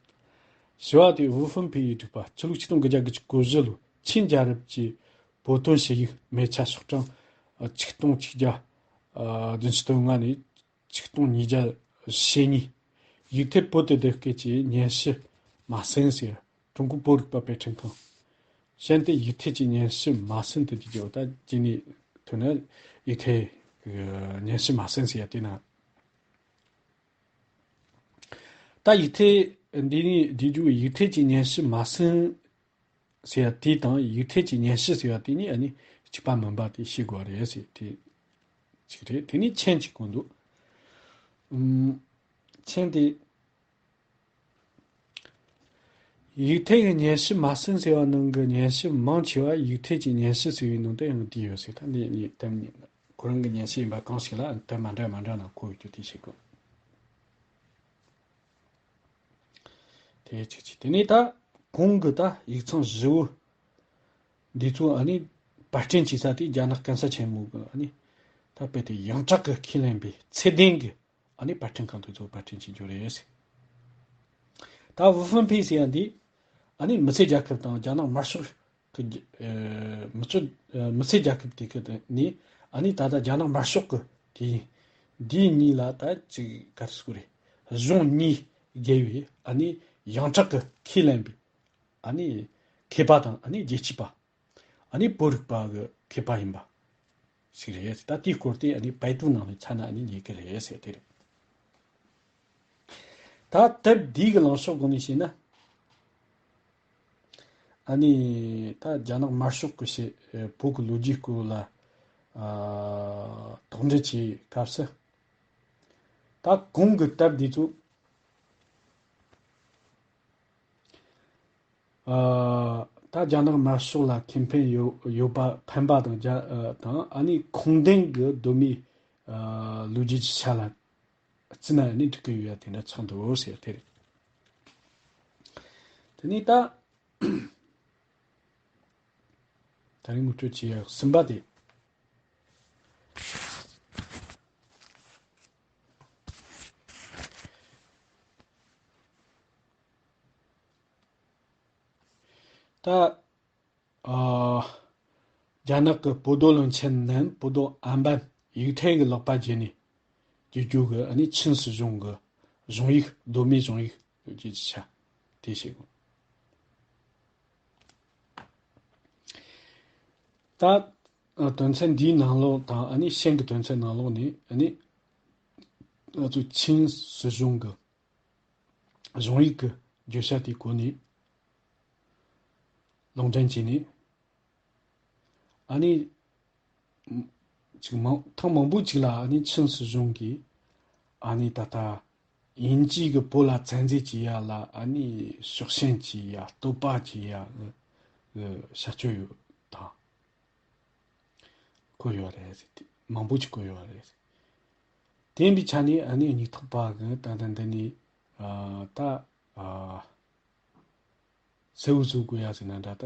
ཞི་བ་དེ་ཝུ་ཧྥུན་པེ་ཡིས་བསྒྲིགས་པ། ཕྱི་ལོ་ཆིག་སྟོང་དགུ་བརྒྱ་དགུ་བཅུ་གོ་བཞི་ལོའི་ཆིན་རྒྱལ་རབས་ཀྱི་བོད་དོན་ཞུ་ཡིག་མེ་ཆ་ཤོག་གྲངས་ཆིག་སྟོང་ཆིག་བརྒྱ་བདུན་ཅུ་དོན་ལྔ་ནས། ཆིག་སྟོང་ཉིས་བརྒྱ་ཞེ་གཉིས། ཡིག་ཐད་བོད་དུ་བསྡུ་སྐད་ཀྱི་སྙན་ཞུ་མ་ཟིན་ཟེར། ཀྲུང་གོའི་བོད་རིག་པ་དཔེ་སྐྲུན་ཁང་། གཞན་དུ་ཡིག་ཐད་ཀྱི་སྙན་ཞུ་མ་ཟིན་དུ་བསྡུས་ཀྱི་ཡོད། ད་ཅི་ནས་ཐོན་ན་ཡིག་ཐད་ཀྱི་སྙན་ཞུ་མ་ཟིན་ཟེར་ཡ་དེ་ན། ད་ཡིག་ཐད་འདི་ནས་བསྡུས་རྒྱུ་ཡིག་ཐད་ཀྱི་སྙན་ཞུ་མ་ཟིན་ཟེར་བ་དེ་དང་ཡིག་ཐད་ཀྱི་སྙན་ཞུ་ཟེར་བ་དེ་གཉིས་ཨ་ནི་གཅིག་པ་མིན་པ་དེ་ཤེས་དགོས་པ་རེད་ཟེར་དེ་གཅིག་རེད། དེ་ནས་མཆན་གཅིག་གོ་འདུག་ཨུམ། མཆན་དེ། ཡིག་ཐད་ཀྱི་སྙན་ཞུ་མ་ཟིན་ཟེར་བ་ནང་གི་སྙན་ཞུ་མང་ཆེ་བ་ཡིག་ཐད་ཀྱི་སྙན་ཞུ་ཟེར་བའི་ནང་དུ་ཡང་བསྡུས་ཡོད་ཟེར། ད་འདི་གཉིས་དེབ་གཉིས་ཁོ་རང་གི་སྙན་ཞུ་ཡིན་པ་གང་ཞིག་ལ་དེབ་མ་འདྲ་མ་འདྲ་ནང་བཀོད་ཡོད་རྒྱུ་དེ་ཤེས་དགོས། དེ་གཅིག་བྱས། དེ་ནས་ད་གོང་གི་ད་ཡིག་ཚང་བཞི་བོ་འདི་ཚོ་ཨ་ནི་པར་སྐྲུན་བྱེད་ས་དེ་རྒྱ་ནག་གན་ས་ཆེན་མོ་གི་ཨ་ནི་ད་དཔེ་དེ་ཡོངས་གྲགས་ཀྱི་ཁས་ལེན་པའི་ཚད་ལྡན་གྱི་ཨ་ནི་པར་སྐྲུན་ཁང་དེ་ཚོ་པར་སྐྲུན་བྱེད་རྒྱུ་རེད། ད་ཝུ་ཧྥུན་ཕེ་ཟེར་ཡ་འདི་ཨ་ནི་མི་སེར་རྒྱལ་ཁབ་དང་རྒྱ་ནག་དམར་ཤོག་གི་ཨ་མི་སྤྱོད་ཨ་མི་སེར་རྒྱལ་ཁབ་དེ་གི་ནི་ཨ་ནི་ད་ལྟ་རྒྱ་ནག་དམར་ཤོག་གི་དེ་འདི་གཉིས་ལ་ད་ཅིག་ག་རེ་ཟེར་དགོས་རེད། གཞུང་གཉིས་བརྒལ་བའི་ཨ་ནི་ཡོངས་གྲགས་ཀྱི་ཁས་ལེན་པའི་ཨ་ནི་མཁས་པ་དང་ཨ་ནི་རྒྱལ་གཅེས་པ། ཨ་ནི་བོད་རིག་པ་གི་མཁས་པ་ཡིན་པ་ཞིག་རེད། ད་དེའི་སྐོར་དེ་ཨ་ནི་པའེ་ཏུའུ་ནང་ནས་ཆ་ན་ཨ་ནི་རྙེད་ཀྱི་རེད་ཟེར་དེ་རེད། ད་དེབ་འདི་གི་ལངས་ཕྱོགས་སྒོ་ནས་བཤད་ན། ཨ་ནི་ད་རྒྱ་ནག་དམར་ཤོག་གི་བཤད་བོད་ཀྱི་ལོ་རྒྱུས་སྐོར་ལ་ཨ་དོགས་འདྲི་བྱེད་སྐབས་སུ། ད་གོང་གི་དེབ་འདི་ཚོ། ཨ་ད་རྒྱ་ནག་དམར་ཤོག་ལ་ཁེ་ཕན་ཡོད་ཡོད་པ་ཕན་པ་དང་རྒྱ་ཨ་དང་ཨ་ནི་ཁུངས་ལྡན་གྱི་གདོད་མའི་ཨ་ལོ་རྒྱུས་ཀྱི་ཆ་ལ་བརྩིས་ན་ཨ་ནི་འགྲིག་གི་ཡོད་ཡ་དེ་འདྲ་ཆགས་འདུག་ཟེར་དེ་རེད། དེ་ནས་ད་ད་རིང་ངོ་སྤྲོད་བྱེད་ཡ་གསུམ་པ་དེ། ད་ཨ་རྒྱ་ནག་གི་པོ་ཏོ་བློན་ཆེན་ནས་པོ་ཏོ་ཨན་པན་ཡིག་ཐད་ཀྱི་ལག་པ་བརྒྱུད་ནས་བསྒྱུར་རྒྱུ་གི་ཨ་ནི་ཆིན་སྲིད་གཞུང་གི་གཞུང་ཡིག་གདོད་མའི་གཞུང་ཡིག་ཡོད་རྒྱུ་ཅིག་ཆགས་དེ་བྱེད་དགོས། ད་ཨ་དོན་ཚན་འདིའི་ནང་ལོགས་དང་ཨ་ནི་ཤན་གྱི་དོན་ཚན་ནང་ལོགས་ནས་ཨ་ནི་ང་ཚོ་ཆིན་སྲིད་གཞུང་གི་གཞུང་ཡིག་གི་བརྗོད་བྱ་དེའི་སྒོ་ནས་ལུང་འདྲེན་བྱས་ནས་ཨ་ནི་ ཅིག་མང་ཐེངས་མང་པོ་ཅིག་ལ་ཨ་ནི་ཆིན་སྲིད་གཞུང་གིས་ཨ་ནི་ད་ལྟ་དབྱིན་ཇི་གི་བོད་ལ་བཙན་འཛུལ་བྱེད་ཡ་ལ་ཨ་ནི་ཕྱོགས་ཞེན་བྱེད་ཡ། བསྟོད་པ་བྱེད་ཡ་གི་བྱ་སྤྱོད་ཡོད་དང་། བཀོད་ཡོད་རེད་ཟེར་ཏེ། མང་པོ་ཅིག་བཀོད་ཡོད་རེད། དེ་ཡིན་པའི་ཆ་ནས་ཨ་ནི་སྙིང་ཐག་པ་གི་ད་ལྟ་འདི་ནས་ཨ་ད་ཨ་གསལ་བོ་བཟོ་དགོས་ཡ་ཟེར་ན་འདྲ། ད་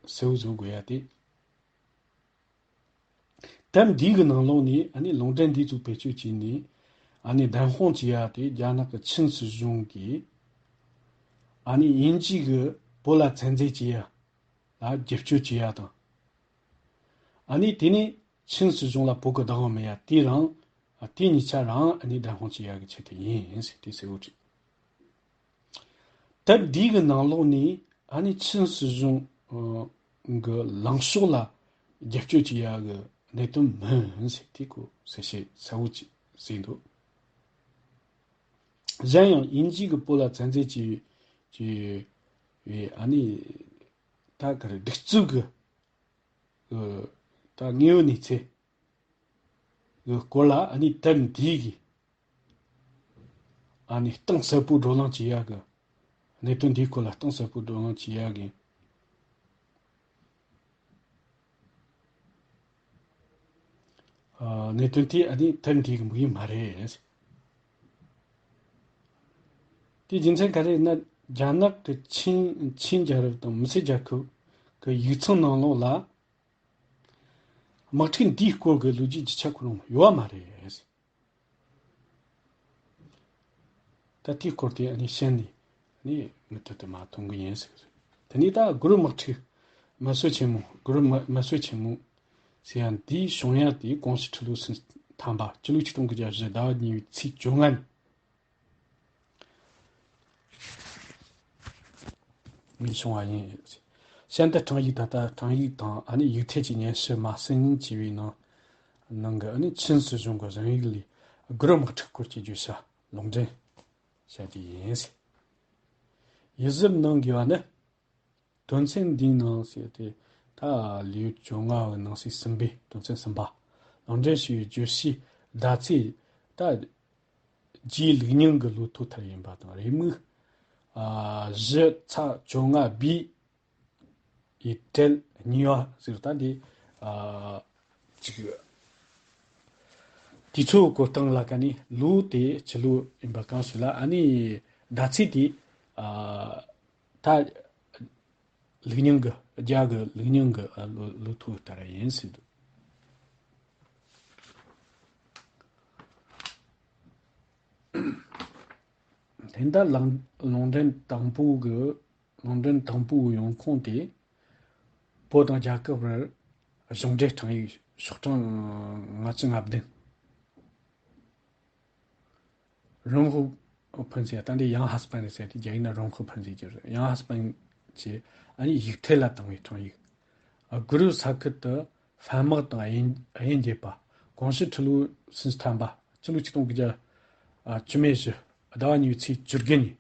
གསལ་བོ་བཟོ་དགོས་ཡ་དེ། དེབ་འདི་གི་ནང་ལོགས་ནས་ཨ་ནི་ལུང་འདྲེན་འདི་ཚོ་བེད་སྤྱོད་བྱས་ནས་ཨ་ནི་བདེན་དཔང་བྱེད་ཡ་དེ། རྒྱ་ནག་གི་ཆིན་སྲིད་གཞུང་གིས་ཨ་ནི་དབྱིན་ཇི་གི་བོད་ལ་བཙན་འཛུལ་བྱེད་ཡ་ལ་རྒྱབ་སྐྱོར་བྱེད་ཡ་དང་། ཨ་ནི་དེ་ནས་ཆིན་སྲིད་གཞུང་ལ་བོད་གི་བདག་དབང་མེད་ཡ་དེ་རང་། ཨ་དེ་གཉིས་ཆ་རང་ཨ་ནི་བདེན་དཔང་བྱེད་ཡ་གི་ཆེད་དུ་ཡིན་ཟེར་ཏེ་གསལ་བོ་བྲིས། དེབ་འདི་གི་ནང་ལོགས་ནས་ཨ་ནི་ཆིན་སྲིད་གཞུང་གི་ལངས་ཕྱོགས་ལ་རྒྱབ་སྐྱོར་བྱེད་ཡ་གི་གནད་དོན་མིན་ཟེར་ཏེ་ཁོ་གསལ་བཤད་གསལ་བོ་ཅིག་བྱས་འདུག། གཞན་ཡང་དབྱིན་ཇི་གི་བོད་ལ་བཙན་འཛུལ་བྱས་བྱས་པའི་ཨ་ནི་ད་ག་རེ་སྒྲིག་འཛུགས་ཀྱི་ད་དངོས་ཡོད་གནས་ཚུལ་གི་སྐོར་ལ་ཨ་ནི་དེབ་འདི་གིས་ཨ་ནི་གཏིང་ཟབ་པོའི་བགྲོ་གླེང་བྱེད་ཡ་གི། གནད་དོན་འདིའི་སྐོར་ལ་གཏིང་ཟབ་པོའི་བགྲོ་གླེང་བྱེད་ཡ་གི། ཨ་གནད་དོན་དེ་ཨ་ནི་དེབ་འདི་གི་དམིགས་ཡུལ་མ་རེད། དེའི་རྒྱུ་མཚན་ག་རེ་ཡིན་ན། རྒྱ་ནག་གི་ཆིན་ཆིན་རྒྱལ་རབས་དང་མི་སེར་རྒྱལ་ཁབ་ཀྱི་ཡིག་ཚང་ནང་ལོགས་ལ་དམག་འཁྲུག་འདིའི་སྐོར་གྱི་ལོ་རྒྱུས་རྒྱུ་ཆ་ཁོ་རང་ཡོད་པ་མ་རེད། ད་དེའི་སྐོར་དེ་ཨ་ནི་ཤེས་ནས་ནི་མུ་མཐུད་དུ་མར་ཐོན་གི་ཡིན་ཟེར། དེ་ནས་ད་གུ་རུ་དམག་འཁྲུག་མ་སོ་ཆེན་མོ། གུ་རུ་མ་མ་སོ་ཆེན་མོ་ཟེར་ཡ་འདི་བྱུང་ཡ་དེ་གོང་ཞུས་ཁྲི་ལོ་སུམ་ཅུ་ཐམ་པ། སྤྱི་ལོ་ཆིག་སྟོང་དགུ་བརྒྱ་བཞི་ཟླ་བ་གཉིས་པའི་ཚེས་བཅོ་ལྔ་ནས་ནས་བྱུང་བ་ཡིན། ཤན་ཏུ་ཁྲང་ཡིག། ད་ལྟ་ཁྲང་ཡིག་དང་ཨ་ནི་ཡིག་ཐེལ་གྱི་སྙན་ཞུ་མ་ཟིན་བྱས་པའི་ནང་ནང་གི་ཨ་ནི་ཆིན་སྲིད་གཞུང་གི་རང་ཡིག་ལས་གུ་རུ་དམག་འཁྲུག་སྐོར་གྱི་བརྗོད་བྱ་ལུང་འདྲེན་བྱ་རྒྱུ་ཡིན། ཡིད་གཟབ་གནང་དགོས་པ་ནི། དོན་ཚན་འདིའི་ནང་ཟེར་ཏེ། ད་ལེའུ་བཅོ་ལྔ་བའི་ནང་གསེས་གསུམ་པའི་དོན་ཚན་གསུམ་པ། ལུང་འདྲེན་ཞུ་བའི་བརྗོད་གཞིའི་ཟླ་ཚེས་ད་རྗེ་ལུགས་རྙིང་གི་ལོ་ཐོ་ལྟར་ཡིན་པ་དང་། རེའུ་མིག་ཨ་བཞི་ཚ་བཅོ་ལྔ་བི་ཡི་གྲལ་གཉིས་པ་ཟེར། ད་འདི་ཨ་ཅིག་དུས་ཚོད་བཀོད་སྟངས་ལ་ཀ་ནི་ལོ་དེ་སྤྱི་ལོ་ཡིན་པ་གང་ཞིག་ལ། ཨ་ནི་ཟླ་ཚེས་དེ་ཨ་ད་ལུགས་རྙིང་གི། རྒྱ་གི་ལུགས་རྙིང་གི་ཨ་ལོ་ལོ་ཐོ་ལྟར་ཡིན་ཟེར་འདུག། དེ་ལྟར་ལང་ལུང་འདྲེན་དང་པོ་གི། ལུང་འདྲེན་དང་པོའི་ཡོང་ཁུངས་དེ། བོད་དང་རྒྱ་གར་བར་གཞུང་འབྲེལ་ཁྲིམས་ཡིག་ཤོག་གྲངས་ལྔ་བཅུ་ང་བདུན། རོང་ཧོ་ཕུན་ཚོགས། ད་འདི་ཡང་ཧ་སི་པན་རེད་ཟེར་ཏེ། རྒྱ་ཡིག་ན་རོང་ཧོ་ཕུན་ཚོགས་ཀྱི་རེད། ཡང་ཧ་སི་པན་གྱིས་ཨ་ནི་ཡིག་ཐེལ་ལ་བཏང་བའི་ཁྲིམས་ཡིག། ཨ་གུ་རུ་ས་ཁུལ་དུ་ཧྥན་དམག་དང་དབྱེན་དབྱེན་བྱེད་པ། གོང་ཞུས་ཁྲི་ལོ་སུམ་ཅུ་ཐམ་པ། སྤྱི་ལོ་ཆིག་སྟོང་དགུ་བརྒྱ་ཨ་བཅུ་མེད་བཞི་ཟླ་བ་གཉིས་པའི་ཚེས་བཅུ་དགུ་ཉིན།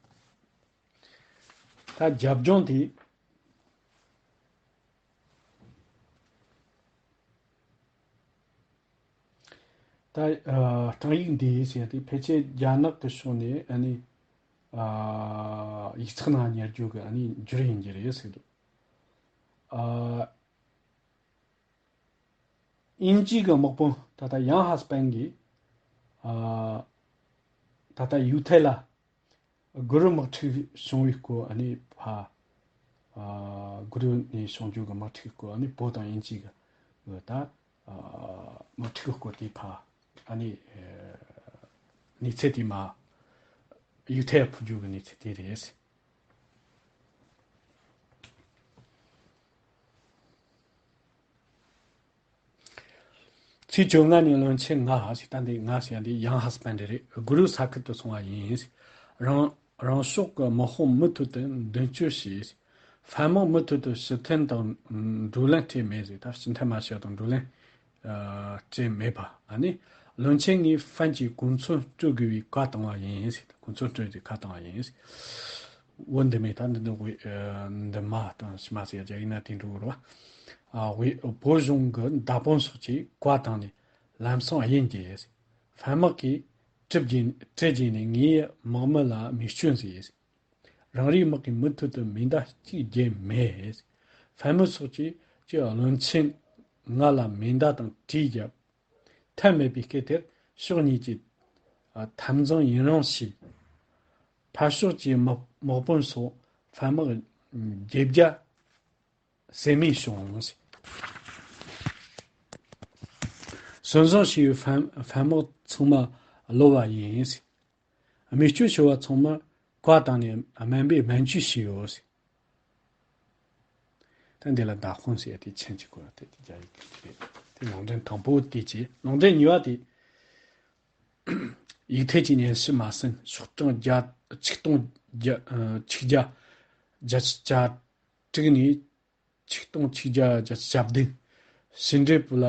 ད་རྒྱབ་ལྗོངས་དེ། ད་ཨ་ཁྲིམས་ཡིག་འདི་ཟེར་ཏེ་ཕལ་ཆེར་རྒྱ་ནག་གི་ཕྱོགས་ནས་ཨ་ནི་ཨ་ཡིག་ཚགས་ནང་ཉར་རྒྱུ་གི་ཨ་ནི་འགྱུར་ཡིན་གྱི་རེད་ཟེར་འདུག། ཨ་དབྱིན་ཇི་གི་དམག་དཔོན་ད་ལྟ་ཡང་ཧ་སི་པན་གྱིས་ཨ་ད་ལྟ་ཡུ་ཐེ་ལ་གུ་རུ་དམག་འཁྲུག་བྱུང་བའི་སྐོར། ཨ་ནི་ཕ་ཨ་གུ་རུ་ནས་བྱུང་རྒྱུ་གི་དམག་འཁྲུག་སྐོར། ཨ་ནི་བོད་དང་དབྱིན་ཇི་གི་ད་ཨ་དམག་འཁྲུག་སྐོར་དེ་ཕ་ཨ་ནི་ཨ་གནས་ཚུལ་དེ་མ་ཡུ་ཐེ་ཕུལ་རྒྱུ་གི་གནས་ཚུལ་དེ་རེད། ཚེས་བཅོ་ལྔ་ནས་བློན་ཆེན་ལྔ་ཞིག། ད་འདི་ལྔ་ཞིག་འདི་ཡང་ཧ་སི་པན་འདི་རེད། གུ་རུ་ས་ཁུལ་དུ་སོང་བ་ཡིན། རང་རང་ཕྱོགས་ཀྱི་དམག་དཔུང་མུ་མཐུད་དུ་མདུན་སྐྱོད་བྱས། ཧྥན་དམག་མུ་མཐུད་དུ་ཕྱིར་འཐེན་དང་བགྲོ་གླེང་སྤྲད་མེད་ཟེར། ད་ཕྱིར་འཐེན་མ་བྱས་དང་བགྲོ་གླེང་ཨ་སྤྲད་མེད་པ། ཨ་ནི་བློན་ཆེན་ངས་ཧྥན་གྱི་གོ་མཚོན་སྤྲོད་དགོས་པའི་བཀའ་བཏང་བ་ཡིན་ཟེར། གོ་མཚོན་སྤྲོད་དེ་བཀའ་བཏང་བ་ཡིན་ཟེར། འོ་འདི་མེད། ད་འདི་འདི་འོ་ཨ་འདི་མ་དང་ཕྱི་མ་ཟེར་རྒྱ་ཡིག་ན་དེ་འགྲོ་གི་རེད་བ། ཨ་དབུས་བོད་གཞུང་གི་མདའ་དཔོན་སོགས་ཀྱིས་བཀའ་བཏང་ནས་ལམ་སང་དབྱེན་བསྐྱེད། ཧྥན་དམག་གིས་གྲི་བརྒྱན་གྲི་བརྒྱན་ནས་ངའི་དམག་མི་ལ་རྨས་སྐྱོན་བཟོས། རང་རེའི་དམག་གིས་མུ་མཐུད་དུ་མེ་མདའ་གཅིག་བརྒྱབ་མེད། ཧྥན་མི་སོགས་ཀྱིས་ཀྱི་བློན་ཆེན་ང་ལ་མེ་མདའ་དང་གྲི་བརྒྱབ། ཐབས་མེད་པའི་སྐད་དེར་ཕྱོགས་གཉིས་ཀྱིས་ཨ་འཐབ་འཛིང་ཡུན་རིང་བྱས། ཕར་ཕྱོགས་ཀྱི་དམག་དམག་དཔོན་སོགས་ཧྥན་དམག་བརྒྱད་བརྒྱ་ཟད་མེད་བྱུང་། སོན་བཟང་ཞེས་པའི་ཧྥན་ཧྥན་དམག་ཚང་མ་གློ་བ་ཡིན། རྨས་སྐྱོན་ཤོར་བ་ཚང་མར་བཀའ་བཏང་ནས་སྨན་པས་སྨན་བཅོས་བྱས་ཡོད། ད་འདི་ལ་མདའ་དཔོན་ཟེར་ཡ་དེ་མཆན་གཅིག་གོ་དེ་དེ་རྒྱ་ཡིག་གི་རེད། དེ་ལུང་འདྲེན་དང་པོ་དེ་བྱས། ལུང་འདྲེན་གཉིས་པ་དེ། ཡིག་ཐད་ཀྱི་སྙན་ཞུ་མ་ཟིན། ཤོག་གྲངས་བརྒྱ་ཆིག་སྟོང་བརྒྱ་ཨ་ཆིག་བརྒྱ་བརྒྱད་ཅུ་གྱ་དྲུག་ནས་ཆིག་སྟོང་ཆིག་བརྒྱ་བརྒྱད་ཅུ་གྱ་བདུན། ཕྱི་འབྲེལ་པུ་ལ་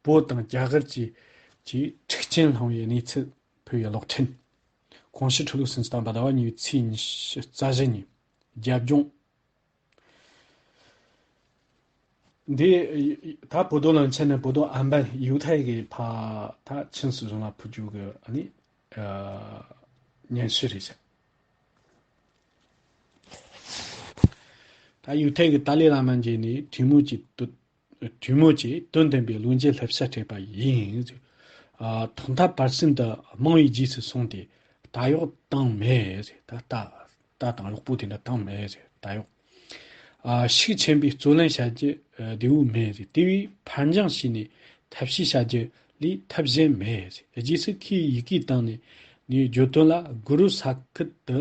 བོད་དང་རྒྱ་གར་གྱི་གྱི་འཁྲུག་རྐྱེན་སློང་བའི་གནས་ཚུལ་ཕུལ་བའི་གློག་འཕྲིན། གོང་ཞུ་འཕྲོ་ལུགས་སུན་ཙི་དང་པ་ཟླ་བ་གཉིས་པའི་ཚེས་ཉི་ཤུ་རྩ་བཞི་ཉིན། རྒྱབ་ལྗོངས། འདི་ད་པོ་ཏོ་ལན་ཆན་ནས་པོ་ཏོ་ཨན་པན་ཡུ་ཐའི་གི་ཕ་ད་ཆིན་སི་གཞུང་ལ་ཕུལ་རྒྱུ་གི་ཨ་ནི་ཨ་སྙན་ཞུ་རེད་ཤག་ད་ཡུ་ཐའི་གི་ཏཱ་ལའི་བླ་མ་མཇལ་ནས་གྲོས་མོལ་གྱི་དོན་གྲོས་མོལ་གྱི་དོན་ལྡན་པའི་བློ་འགྱུར་བསླབ་བྱ་སྤྲད་པ་ཡིན། ཨ་ཐོག་མཐའ་བར་གསུམ་དུ་མང་བའི་རྗེས་སུ་སོང་སྟེ་ད་གཡོག་བཏང་མེད། ད་ད་ད་དང་གཡོག་པོ་དེ་འདྲ་བཏང་མེད། ད་གཡོག་ཨ་ཤུགས་ཆེན་པོས་རྩོད་ལེན་བྱ་རྒྱུ་ཨ་བདེ་བོ་མེད། དེ་བས་ཕར་འགྱངས་བྱས་ནས་ཐབས་ཤེས་བྱ་རྒྱུ་ལས་ཐབས་གཞན་མེད། རྗེས་སུ་ཁོས་ཡི་གེ་བཏང་ནས་ངའི་བརྗོད་དོན་ལ་གུ་རུ་ས་ཁུལ་དུ་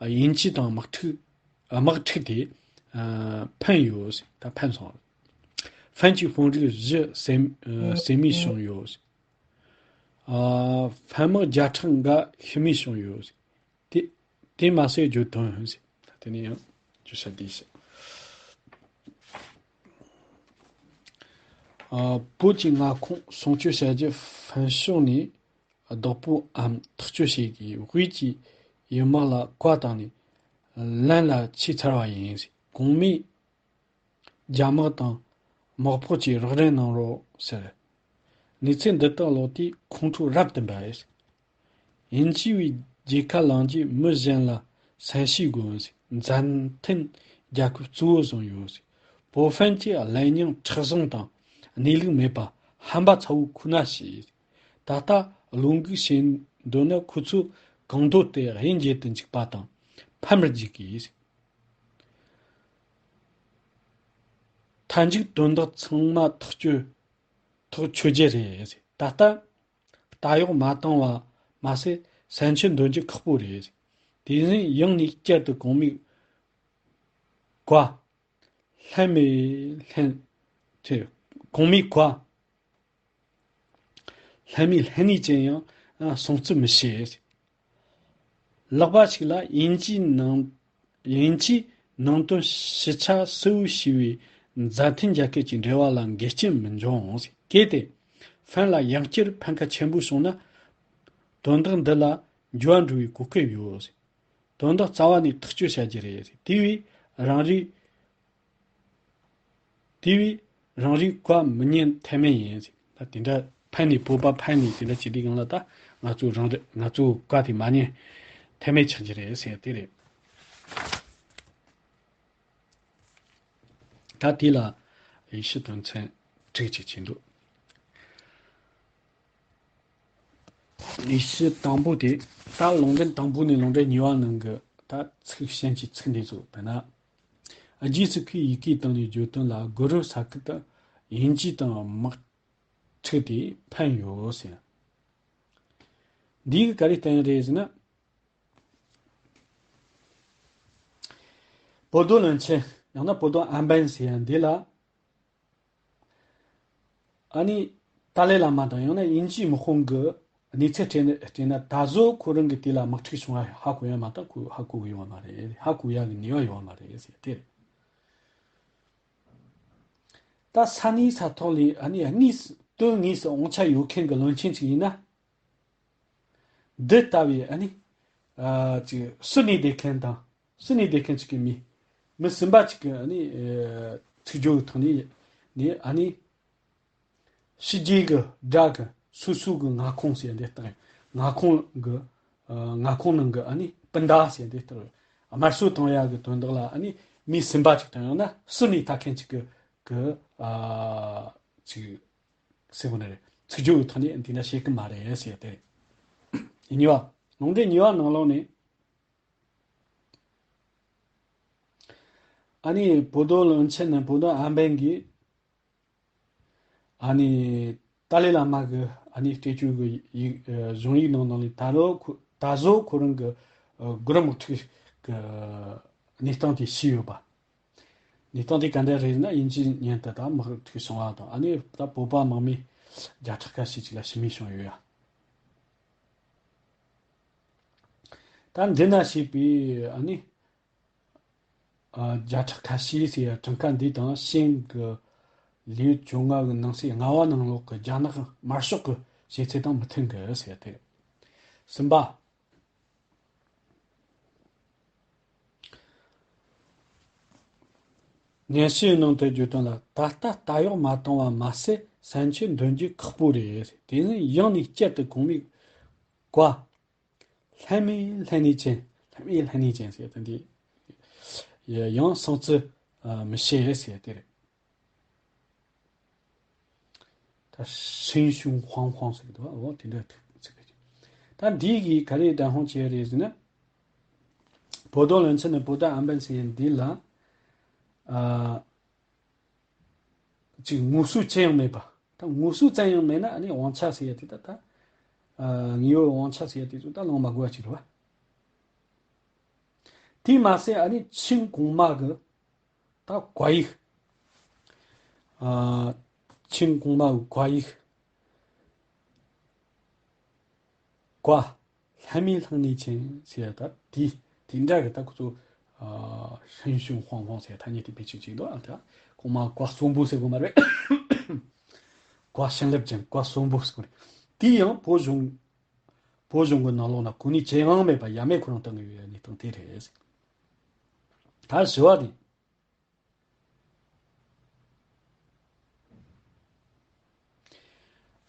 དབྱིན་ཇི་དང་དམག་འཁྲུག་དམག་འཁྲུག་དེ་ཨ་འཕེན་ཡོད། ད་འཕེན་སོང་། ཧྥན་གྱི་དཔོན་རིགས་བཞི་ཟད་ཨ་ཟད་མེད་བྱུང་ཡོད། ཨ་ཧྥན་དམག་བརྒྱ་ཕྲག་འགའ་ཤི་རྨས་བྱུང་ཡོད། དེ་དེ་མ་ཟད་བརྗོད་དོན་ཟེར། ད་དེ་ནས་ཡང་བརྗོད་བྱ་འདི་བཤད། ཨ་བོད་ཀྱི་མངའ་ཁོངས་སྲུང་སྐྱོབ་བྱ་རྒྱུ་ཧྥན་ཕྱོགས་ནས་བདག་པོའམ་ཐག་གཅོད་བྱེད་དགོས། དབུས་ཀྱི་ཡུལ་དམག་ལ་བཀའ་བཏང་ནས་ལམ་ལ་ཆས་ཚར་བ་ཡིན། གོང་མས་རྒྱ་དམག་དང་དམག་དཔུང་བཅས་རོགས་རམ་གནང་རོགས་ཟེར། གནས་ཚུལ་འདི་དག་ལོག་དུས་ཁོང་ཁྲོ་རབ་ཏུ་འབར། དབྱིན་ཇི་བས་རྒྱལ་ཁ་བླངས་རྗེས་མི་གཞན་ལ་སེམས་ཤུགས་དགོས། མཛའ་མཐུན་རྒྱལ་ཁབ་གཙོ་བོ་བཟུང་ཡོད། བོད་ཧྥན་གྱི་གླེང་རྙིང་མཁྲེགས་བཟུང་དང་གནས་ལུགས་མེད་པ་ཧམ་པ་ཚ་བོ་ཁོ་ན་ཞིག་ད་ལྟ་བློ་འགུག་བྱེད་འདོད་ན་ཁོ་ཚོས་གང་འདོད་དེ་དབྱེན་འབྱེད་དུ་འཇུག་པ་དང་ཕམ་པར་འཇུག་དགོས། མཐའ་མཇུག་དོན་དག་ཚང་མ་ཐག་གཅོད་ཐག་ཆོད་རྒྱུ་རེད། ད་ལྟ་ད་གཡོག་མ་བཏང་བ་མ་ཟད་ས་ཆུ་འདོན་རྒྱུ་ཁག་པོ་རེད། དེ་བཞིན་ཡང་ནས་བསྐྱར་དུ་གོང་མའི་བཀའ། ལྷད་མེད་ལྷན། ཚེ། གོང་མའི་བཀའ། ལྷད་མེད་ལྷན་ནུས་ཅན་ཡང་སྲུང་བརྩི་མི་བྱེད། ལག་པ་ཞིག་ལ་དབྱིན་ཇིའི་ནང་དབྱིན་ཇིའི་ནང་དོན་ཞིབ་ཆ་གསལ་བོ་ཤེས་པའི་མཛའ་མཐུན་རྒྱལ་ཁབ་ཀྱི་འབྲེལ་བ་ལ་འགལ་རྐྱེན་མི་འབྱུང་། གལ་ཏེ་ཧྥན་ལ་ཡང་བསྐྱར་ཕན་ཁ་ཆེན་པོ་བྱུང་ན་དོན་དག་འདི་ལ་འགྱུར་བ་འགྲོ་བའི་གོ་སྐབས་ཡོད། དོན་དག་རྩ་བ་ནས་ཐག་གཅོད་བྱ་རྒྱུ་རེད། དེ་བས་རང་རེའི། དེ་བས་རང་རེའི་བཀའ་མི་ཉན་ཐབས་མེད་ཡིན། ད་དེ་འདྲ་ཕན་ནས་བོད་པ་ཕན་ནས་དེ་འདྲ་བྱེད་དུས་སྒང་ལ་ད་ང་ཚོ་རང་རེ་ང་ཚོའི་བཀའ་དེ་མ་ཉན་ཐབས་མེད་ཆགས་ཀྱི་རེད་ཟེར་དེ་རེད། ད་དེ་ལ་ཡེ་ཤུ་དོན་ཚན་དྲུག་ཅིག་བྱས་འདུག་ཡེ་ཤུ་དང་པོ་དེ་ད་ལུང་འདྲེན་དང་པོ་ནས་ལུང་འདྲེན་གཉིས་པ་ནང་གི་ད་ཚིག་གཞན་གྱི་ཚིག་འདི་ཚོ་དཔེར་ན། རྗེས་སུ་ཁོས་ཡི་གེ་བཏང་ནས་བརྗོད་དོན་ལ་གུ་རུ་ས་ཁུལ་དུ་དབྱིན་ཇི་དང་དམག་འཁྲུག་དེ་ཕན་ཡོད་ཟེར། འདིའི་ག་རེ་བསྟན་རེད་ཟེར་ན། པོ་ཏོ་བློན་ཆེན་ཡང་ན་པོ་ཏོ་ཨན་པན་ཟེར་ཡ་འདི་ལ། ཨ་ནི་ཏཱ་ལའི་བླ་མ་དང་ཡང་ན་དབྱིན་ཇིའི་དམག་དཔུང་གི་གནས་ཚུལ་སྤྲད་ན་སྤྲད་ན་ད་གཟོད་ཁོ་རང་གི་དེ་ལ་དམག་འཁྲུག་བྱུང་བ་ཧ་གོ་ཡ་མ་གཏོགས་ཁོས་ཧ་གོ་གི་ཡོད་མ་རེད། ཧ་གོ་ཡ་གི་ནུས་པ་ཡོད་མ་རེད་ཟེར་དེ་རེད། ད་ས་གནས་ས་ཐོག་ལ་ཨ་ནི་དངོས་སུ་དོན་དངོས་སུ་དབང་ཆ་ཡོད་མཁན་གྱི་བློན་ཆེན་ཅིག་ཡིན་ན། འདི་ལྟ་བུའི་ཨ་ནི། ཨ་ཅིག་སུ་ནས་བསྡད་མཁན་དང་སུ་ནས་བསྡད་མཁན་ཅིག་གི་མི། མི་གསུམ་པ་ཅིག་གི་ཨ་ནི། ཨ་ཚིག་སྦྱོར་གྱི་ཐོག་ནས། ནས་ཨ་ནི། ཕྱི་རྒྱལ་གྱི་དགྲ་གི་སོ་སོ་གི་མངའ་ཁོངས་ཟེར་འདི་ལྟར་མངའ་ཁོངས་གི་ཨ་མངའ་ཁོངས་ནང་གི་ཨ་ནི་སྤུན་ཟླ་ཟེར་འདི་ལྟར་དམར་གསོད་བཏང་ཡག་གི་དོན་དག་ལ་ཨ་ནི་མི་སུན་པ་ཅིག་དང་ཡང་ན་སུན་ནས་ལྟ་མཁན་ཅིག་གི་གི་ཨ་ཅིག་ཟེར་བ་ནི་རེད། ཚིག་སྦྱོར་གྱི་ཐོག་ནས་འདི་འདྲ་བཤད་གི་མ་རེད་ཟེར་ཏེ། གཉིས་པ། ལུང་འདྲེན་གཉིས་པ་ནང་ལོགས་ནས། ཨ་ནི་བོ་དོ་བློན་ཆེན་ནས་བོ་དོ་ཨན་པན་གྱིས། ཨ་ནི་ཏཱ་ལའི་བླ་མ་གི་ཨ་ནི་སྤྲད་རྒྱུ་གི་ཡིག་ཨ་གཞུང་ཡིག་ནང་ནང་ལས་ད་རོ་ཁོ་ད་གཟོད་ཁོ་རང་གི་ཨ་གུ་རུ་དམག་འཁྲུག་གི་གནས་སྟངས་དེ་ཤེས་ཡོད་པ། གནས་སྟངས་དེ་ག་འདྲ་རེད་ན་དབྱིན་ཇིའི་མཉམ་དུ་ད་དམག་འཁྲུག་བྱུང་བ་དང་ཨ་ནི་ད་བོད་པ་དམག་མི་བརྒྱ་ཕྲག་ཁ་ཤས་ཅིག་ལ་ཤི་རྨས་བྱུང་ཡོད་ཡ། ད་འདི་ན་ཞེས་པའི་ཨ་ནི། ཨ་བརྒྱ་ཕྲག་ཁ་ཤས་ཟེར་ཡ་གྲངས་ཀ་འདི་དང་ཤིན་གི་ལེའུ་བཅོ་ལྔ་གི་ནང་གསེས་ལྔ་བ་ནང་ལོགས་ཀྱི་རྒྱ་ནག་དམར་ཤོག་གི་བྱེད་ཚུལ་དང་མི་མཐུན་གི་ཟེར་ཏེ། གསུམ་པ། སྙན་ཞུའི་ནང་དུ་བརྗོད་དོན་ལ་ད་ལྟ་ལྟ་གཡོག་མ་བཏང་བ་མ་ཟད་ས་འཆི་འདོན་རྒྱུ་ཁག་པོ་རེད། དེ་ནི་ཡང་ནས་བསྐྱར་དུ་གོང་མའི་བཀའ། ལྷད་མེད་ལྷད་ནུས་ཅན། ལྷད་མེད་ལྷད་ནུས་ཅན་ཟེར་ཏེ་འདི། ཡང་སང་ཚུ་མི་ཤེས་ཟེར་ཏེ་རེད། ད་ཧྲིན་ཤུང་ཧུང་ཧུང་ཟེར་གི་འདུག་འོ་དེ་འདྲ་ཚིག་གི། ད་འདི་གི་ག་རེ་བདེན་དཔང་བྱས་རེད་ཟེར་ན། བོ་དོ་བློན་ཆེན་ནས་བོ་དོ་ཨན་པན་ཟེར་འདི་ལ། ཨ། ཅིག་ངོ་སོ་ཅི་ཡང་མེད་པ། ད་ངོ་སོ་ཙམ་ཡང་མེད་ན་ཨ་ནི་དབང་ཆ་ཟེར་ཡ་དེ་ད་ད། ཨ་དངོས་ཡོད་དབང་ཆ་ཟེར་ཡ་དེ་ཚོ་ད་ལོངས་མ་དགོས་པ་ཅིག་རེད་བ། དེས་མ་ཟད་ཨ་ནི་ཆིན་གོང་མ་གི་ད་བཀའ་ཡིག་ཨ་ཆིན་གོང་མ་གི་བཀའ་ཡིག་བཀའ། ལྷད་མེད་ལྷད་ནུས་ཅན་ཟེར་ཡ་ད་དེ་དེ་འདྲ་གི་ད་ཁོ་ཚོ་ཨ་ཧྲིན་ཤུང་ཧུང་ཧུང་ཟེར་ཐ་སྙད་དེ་བེད་སྤྱོད་བྱེད་འདུག་ཨ་ད་གོང་མ་བཀའ་གསོན་པོ་ཟེར་དགོས་མ་རེད། བཀའ་བྱིན་རླབས་ཅན་བཀའ་གསོན་པོ་ཟེར་དགོས་རེད། དེ་ཡང་བོད་གཞུང་བོད་གཞུང་གི་ནང་ལོགས་ན་གོ་གནས་ཅི་ཡང་མེད་པ་ཡ་མེད་ཁོ་རང་བཏང་གི་ཡོད་ཡ་གནས་སྟངས་དེ་རེད། ད་བཞི་བ་དེ།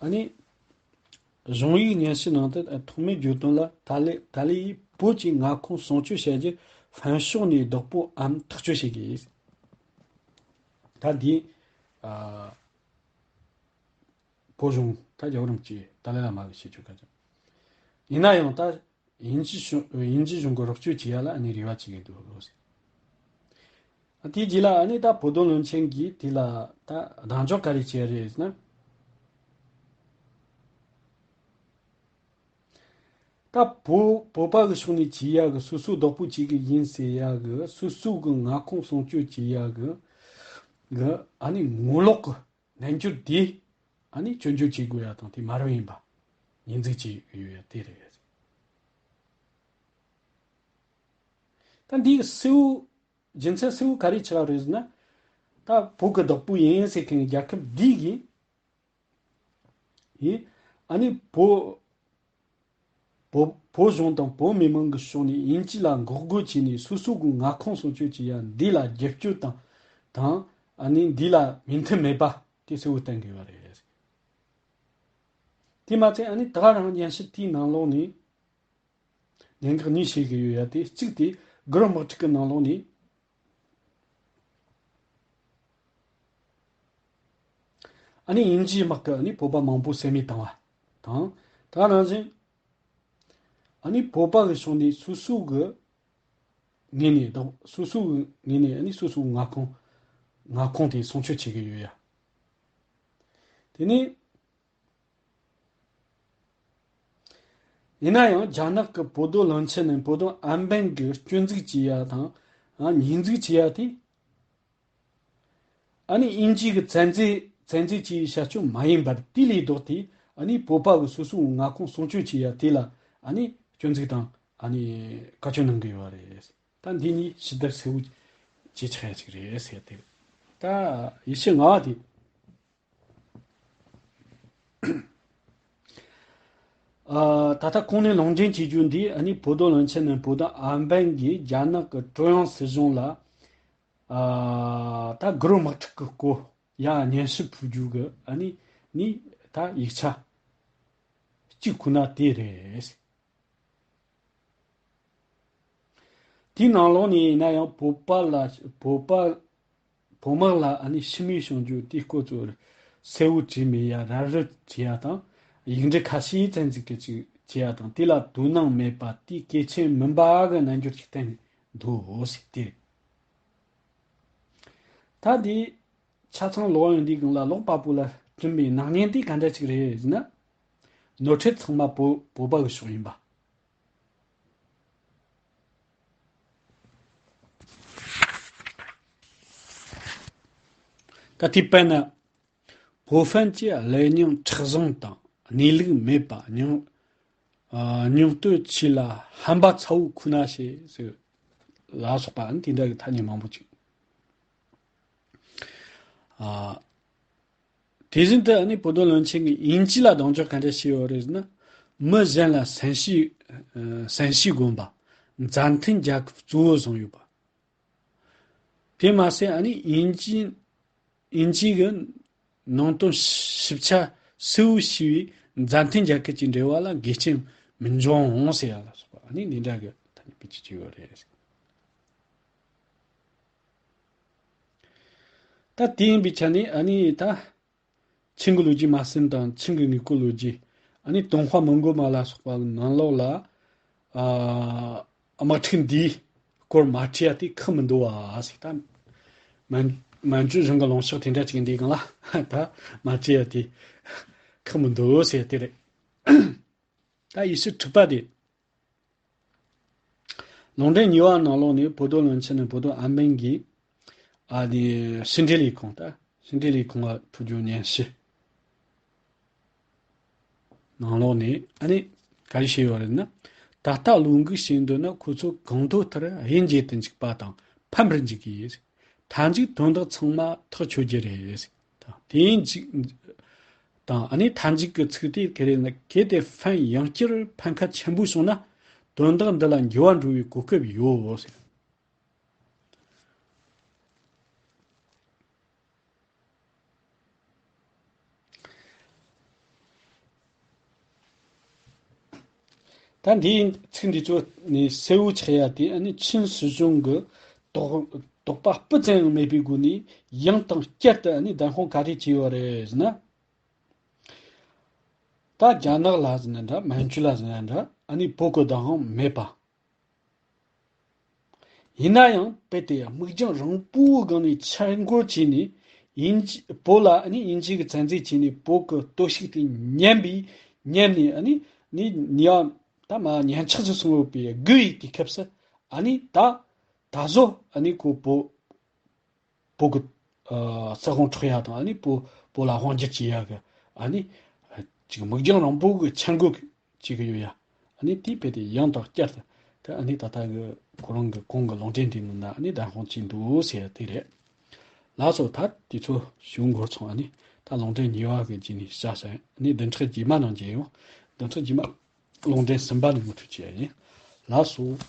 ཨ་ནི། གཞུང་ཡིག་སྙན་ཞུ་ནང་དུ་ཐོག་མའི་བརྗོད་དོན་ལ་ཏཱ་ལའི་ཏཱ་ལའི་ཡིས་བོད་ཀྱི་མངའ་ཁོངས་སྲུང་སྐྱོབ་བྱ་རྒྱུ་ཕན་ཕྱོགས་ནས་བདག་པོའམ་ཐག་གཅོད་བྱེད་དགོས། ད་འདི། ཨ། བོད་གཞུང་ད་རྒྱལ་བ་རིན་པོ་ཆེ་ཏཱ་ལའི་བླ་མ་གི་བྱེད་སྤྱོད་ག་ཅིག་ཡིན་ན་ཡང་ད། དབྱིན་ཇི་གཞུང་དབྱིན་ཇི་གཞུང་གི་རོགས་སྐྱོར་བྱེད་ཡ་ལ་ཨ་ནི་རེ་བ་བྱེད་ཀྱི་འདུག་ཟེར། ཨ་དེའི་རྗེས་ལ་ཨ་ནི་ད་བོད་དོན་བློན་ཆེན་གྱིས་དེ་ལ་ད་གདེང་འཇོག་ག་རེ་བྱས་རེད་ཟེར་ན། ད་བོད་བོད་པ་གི་ཕྱོགས་ནས་བྱེད་ཡ་གི་སོ་སོ་བདག་པོ་བྱེད་ཀྱི་ཡིན་ཟེར་ཡ་གི་སོ་སོ་གི་མངའ་ཁོངས་སྲུང་སྐྱོབ་བྱེད་ཡ་གི་གི་ཨ་ནི་ངོ་ལོག་གི་རྣལ་འབྱོར་དེ་ཨ་ནི་སྐྱོན་བརྗོད་བྱེད་དགོས་ཡ་དང་དེ་མ་རབས་ཡིན་པ་ཉེས་འཛུགས་བྱེད་ཀྱི་ཡོད་ཡ་དེ་རེད། ད་འདིའི་གསལ་བོ་རྒྱུ་མཚན་གསལ་བོ་ག་རེ་ཆགས་རེད་ཟེར་ན། ད་བོད་ཀྱི་བདག་པོ་ཡིན་ཟེར་མཁན་རྒྱལ་ཁབ་འདི་གིས་ཡིན། ཨ་ནི་བོད་བོད་བོད་གཞུང་དང་བོད་མི་མང་གི་ཕྱོགས་ནས་དབྱིན་ཇི་ལ་འགོག་རྒོལ་བྱས་ནས་སོ་སོ་གི་མངའ་ཁོངས་སྲུང་སྐྱོབ་བྱེད་ཡ་འདི་ལ་རྒྱབ་སྐྱོར་དང་དང་ཨ་ནི་འདི་ལ་མོས་མཐུན་མེད་པ་དེ་གསལ་བོ་བསྟན་དགོས་པ་རེད། དེ་མ་ཚད་ཨ་ནི་ད་ག་རང་སྙན་ཞུ་དེའི་ནང་ལོགས་ནས་གནད་འགག་གཉིས་བཤད་གི་ཡོད་ཡ་དེ་གཅིག་དེ་གུ་རུ་དམག་འཁྲུག་གི་ནང་ལོགས་ནས་ཨ་ནི་དབྱིན་ཇིའི་དམག་གིས་ཨ་ནི་བོད་པ་མང་པོ་བསད་རྨས་བཏང་བ་དང་། ད་ག་ནང་བཞིན་ཨ་ནི་བོད་པ་གི་ཕྱོགས་ནས་སོ་སོ་གི་ངོས་ནས་དང་སོ་སོ་གི་ངོས་ནས་ཨ་ནི་སོ་སོའི་མངའ་ཁོངས་མངའ་ཁོངས་དེ་སྲུང་སྐྱོབ་བྱེད་གི་ཡོད་ཡ། དེ་ནས། ཡིན་ན་ཡང་རྒྱ་ནག་གི་བོད་དོན་བློན་ཆེན་ནས་བོད་དོན་ཨན་པན་གྱི་སྐྱོན་འཛུགས་བྱེད་ཡ་དང་ཉེས་འཛུགས་བྱེད་ཡ་དེ། ཨ་ནི་དབྱིན་ཇི་གི་བཙན་འཛུལ་བཙན་འཛུལ་བྱེད་ཡའི་བྱ་སྤྱོད་མ་ཡིན་པར་དེ་ལས་ལྡོག་སྟེ་ཨ་ནི་བོད་པ་གི་སོ་སོའི་མངའ་ཁོངས་སྲུང་སྐྱོབ་བྱེད་ཡ་དེ་ལ་ཨ་ནི་སྐྱོན་འཛུགས་དང་ཨ་ནི་བཀའ་བཀྱོན་གནང་གི་ཡོད་རེད། ད་འདི་གཉིས་ཞིབ་ལྟ་གསལ་བོ་བྱེད་ཆོག་ཡ་ཅིག་རེད་ཟེར་ཏེ། ད་ཡེ་ཤུ་ལྔ་བ་དེ། ཨ། ད་ལྟ་གོང་ནས་ལུང་འདྲེན་བྱེད་རྒྱུ་འདི་ཨ་ནི་བོད་དོན་བློན་ཆེན་ནས་བོད་དོན་ཨན་པན་གྱིས་རྒྱ་ནག་གི་ཀྲུང་དབྱང་སྲིད་གཞུང་ལ། ཨ། ད་གུ་རུ་དམག་འཁྲུག་གི་སྐོར་ ཡ་སྙན་ཞུ་ཕུལ་རྒྱུ་གི་ཨ་ནི་ནི་ད་ཡིག་ཆ་གཅིག་ཁོ་ན་དེ་རེད། དེའི་ནང་ལོགས་ནས་ཡིན་ན་ཡང་བོད་པ་ལ་བོད་པ་བོད་དམག་ལ་ཨ་ནི་ཕྱི་མིག་ཕྱོགས་འཇུག་དེའི་སྐོར་ཚོ་གསལ་བོ་བྲིས་མེད་ཡ། ར་རི་བྲིས་ཡ་དང་། ཡིག་འབྲུ་ཁ་ཤས་ཙམ་ཞིག་གི་ཅིག་བྲིས་ཡ་དང་། དེ་ལ་དོ་སྣང་མེད་པ་དེ་གལ་ཆེན་མིན་པ་གི་རྣམ་འགྱུར་ཅིག་བསྟན་འདུག་ཟེར་ཏེ། ད་འདི་ཆ་ཚང་ཀློག་ཡོང་དུས་སྒང་ལ་ཀློག་པ་པོ་ལ་བསྐྲུན་པའི་སྣང་བརྙན་དེ་ག་འདྲ་ཅིག་རེད་ཟེར་ན། ནོར་འཁྲུལ་ཚང་མ་བོད་བོད་པ་གི་ཕྱོགས་ཡིན་པ། ད་དེ་དཔེར་ན། བོད་ཕན་གྱི་ཀླད་རྙིང་མཁྲེགས་བཟུང་དང་གནས་ལུགས་མེད་པ་ཉུང་ཨ་ཉུང་བསྟོད་ཆེ་ལ་ཧམ་པ་ཚ་བོ་ཁོ་ན་ཞེས་ཟེར་ལ་སོགས་པ་ཨ་ནི་དེ་འདྲ་གི་ཐ་སྙད་མང་པོ་ཅིག་ཨ། དེ་བཞིན་དུ་ཨ་ནི་བོད་དོན་བློན་ཆེན་གྱིས་དབྱིན་ཇི་ལ་གདེང་འཇོག་ག་འདྲ་བྱས་ཡོད་རེད་ཟེར་ན། མི་གཞན་ལ་བསམ་ཤེས་ཨ་བསམ་ཤེས་དགོན་པ། མཛའ་མཐུན་རྒྱལ་ཁབ་གཙོ་བོ་བཟུང་ཡོད་པ། དེ་མ་ཟད་ཨ་ནི་དབྱིན་ཇི་དབྱིན་ཇི་གི་ནང་དོན་ཞིབ་ཆ་གསལ་བོ་ཤེས་པའི་མཛའ་མཐུན་རྒྱལ་ཁབ་ཀྱི་འབྲེལ་བ་ལ་འགལ་རྐྱེན་མི་འབྱུང་ཟེར་ཡ་ལ་སོགས་པ་ཨ་ནི་འདི་འདྲ་གི་ཐ་སྙད་བེད་སྤྱོད་བྱས་ཡོད་རེད། ད་དེ་ཡིན་པའི་ཆ་ནས་ཨ་ནི་ད། ཆིང་གི་ལོ་རྒྱུས་མ་ཟིན་དང་ཆིང་གི་དངོས་པོའི་ལོ་རྒྱུས། ཨ་ནི་ཏུན་ཧོང་མོན་གྷོ་མ་ལ་སོགས་པ་ནང་ལོགས་ལ། ཨ་དམག་འཁྲུག་འདིའི་སྐོར་མ་བྲིས་ཡ་དེ་ཁག་མི་འདུག་བ་ཟེར། ད་མན་མན་ཇུ་གཞུང་གི་ལངས་ཕྱོགས་དེ་འདྲ་ཅིག་འདི་སྒང་ལ་ད་མ་བྲིས་ཡ་དེ་ཁག་མི་འདུག་ཟེར་དེ་རེད། ད་ཡི་སི་དྲུག་པ་དེ། ལུང་འདྲེན་གཉིས་པ་ནང་ལོགས་ནས་བོད་དོན་བློན་ཆེན་ནས་བོད་དོན་ཨ་མེན་གྱིས་ཨ་ནི་ཕྱི་འབྲེལ་ལས་ཁུངས། ད་ཕྱི་འབྲེལ་ལས་ཁུངས་ལ་ཕུལ་རྒྱུ་སྙན་ཞུ་ནང་ལོགས་ནས་ཨ་ནི་ག་རེ་བཤད་ཡོད་རེད་ན། ད་ལྟ་བློ་འགུག་བྱེད་འདོད་ན་ཁོ་ཚོ་གང་ཐུབ་ལྟར་དབྱེ་འབྱེད་དུ་འཇུག་པ་དང་ཕམ་པར་འཇུག་གི་ཡོད། མཐའ་མཇུག་དོན་དག་ཚང་མ་ཐག་ཆོད་རྒྱུ་རེད། དེ་ཡིན་གཅིག་དང་ཨ་ནི་མཐའ་མཇུག་གི་ཚིག་དེ་ག་རེ་ན། གལ་ཏེ་ཕན་ཡང་བསྐྱར་ཕན་ཁ་ཆེན་པོ་བྱུང་ན་དོན་དག་འདི་ལ་འགྱུར་བ་འགྲོ་བའི་གོ་སྐབས་ཡོད་ཟེར། ད་འདིའི་ཚིག་འདི་ཚོ་ནི་གསལ་བོ་ཆགས་ཡ་དེ་ཨ་ནི་ཆིན་སྲིད་གཞུང་གི་དོགས་དོགས་པ་སྤུ་ཙམ་ཡང་མེད་པའི་སྒོ་ནས་ཡང་དང་བསྐྱར་དུ་ཨ་ནི་བདམས་དཔང་ག་རེ་བྱས་ཡོད་རེད་ཟེར་ན། ད་རྒྱ་ནག་ལ་ཟེར་ན་འདྲ། མན་ཇུ་ལ་ཟེར་ན་འདྲ། ཨ་ནི་བོད་ཀྱི་བདམས་དཔང་མེད་པ། ཡིན་ན་ཡང་རྦད་དེ་དམིགས་རྒྱང་རིང་པོའི་སྒང་ནས་འཆར་འགོད་བྱས་ནས། དབྱིན་ཇི་བོད་ལ་ཨ་ནི་དབྱིན་ཇི་གི་བཙན་འཛུལ་བྱས་ནས་བོད་ཀྱི་སྟོབས་ཤུགས་དེ་ཉམས་པའི་ཉམས་ནས་ཨ་ནི་ནི་ནི་ཡང་ད་མ་ཉམས་ཆག་ཏུ་སོང་ཡོད་པའི་དགོས་ཡིག་དེ་སྐབས་སུ་ཨ་ནི་ད་ད་གཟོད་ཨ་ནི་ཁོ་བོད་བོད་ཀྱི་ཨ་རྩ་དགོངས་འཕྲོག་ཡ་དང་། ཨ་ནི་བོད་བོད་ལ་དབང་སྒྱུར་བྱེད་ཡ་གི་ཨ་ནི་ཅིག་མིག་རྒྱང་རིང་པོ་གི་འཆར་འགོད་ཅིག་གི་ཡོད་ཡ། ཨ་ནི་དེའི་བེད་དེ་ཡང་དང་བསྐྱར་དུ་ད་ཨ་ནི་ད་ལྟ་གི་ཁོ་རང་གི་གོང་གི་ལུང་འདྲེན་དེ་ནང་ན་ཨ་ནི་བདམས་དཔང་བྱས་འདུག་ཟེར་ཡ་དེ་རེད། ལགས་སོ། ད་དེ་ཚོ་ཞུ་འགོར་སོང་། ཨ་ནི་ད་ལུང་འདྲེན་གཉིས་པ་གི་རྗེས་ནས་བཤད་ས་ཡིན། ཨ་ནི་བདུན་ཕྲག་རྗེས་མ་ནང་མཇལ་ཡོང་། བདུན་ཕྲག་རྗེས་མ་ལུང་འདྲེན་གསུམ་པ་ནས་མུ་མཐུད་བྱེད་ཡ་ཡིན། ལགས་སོ།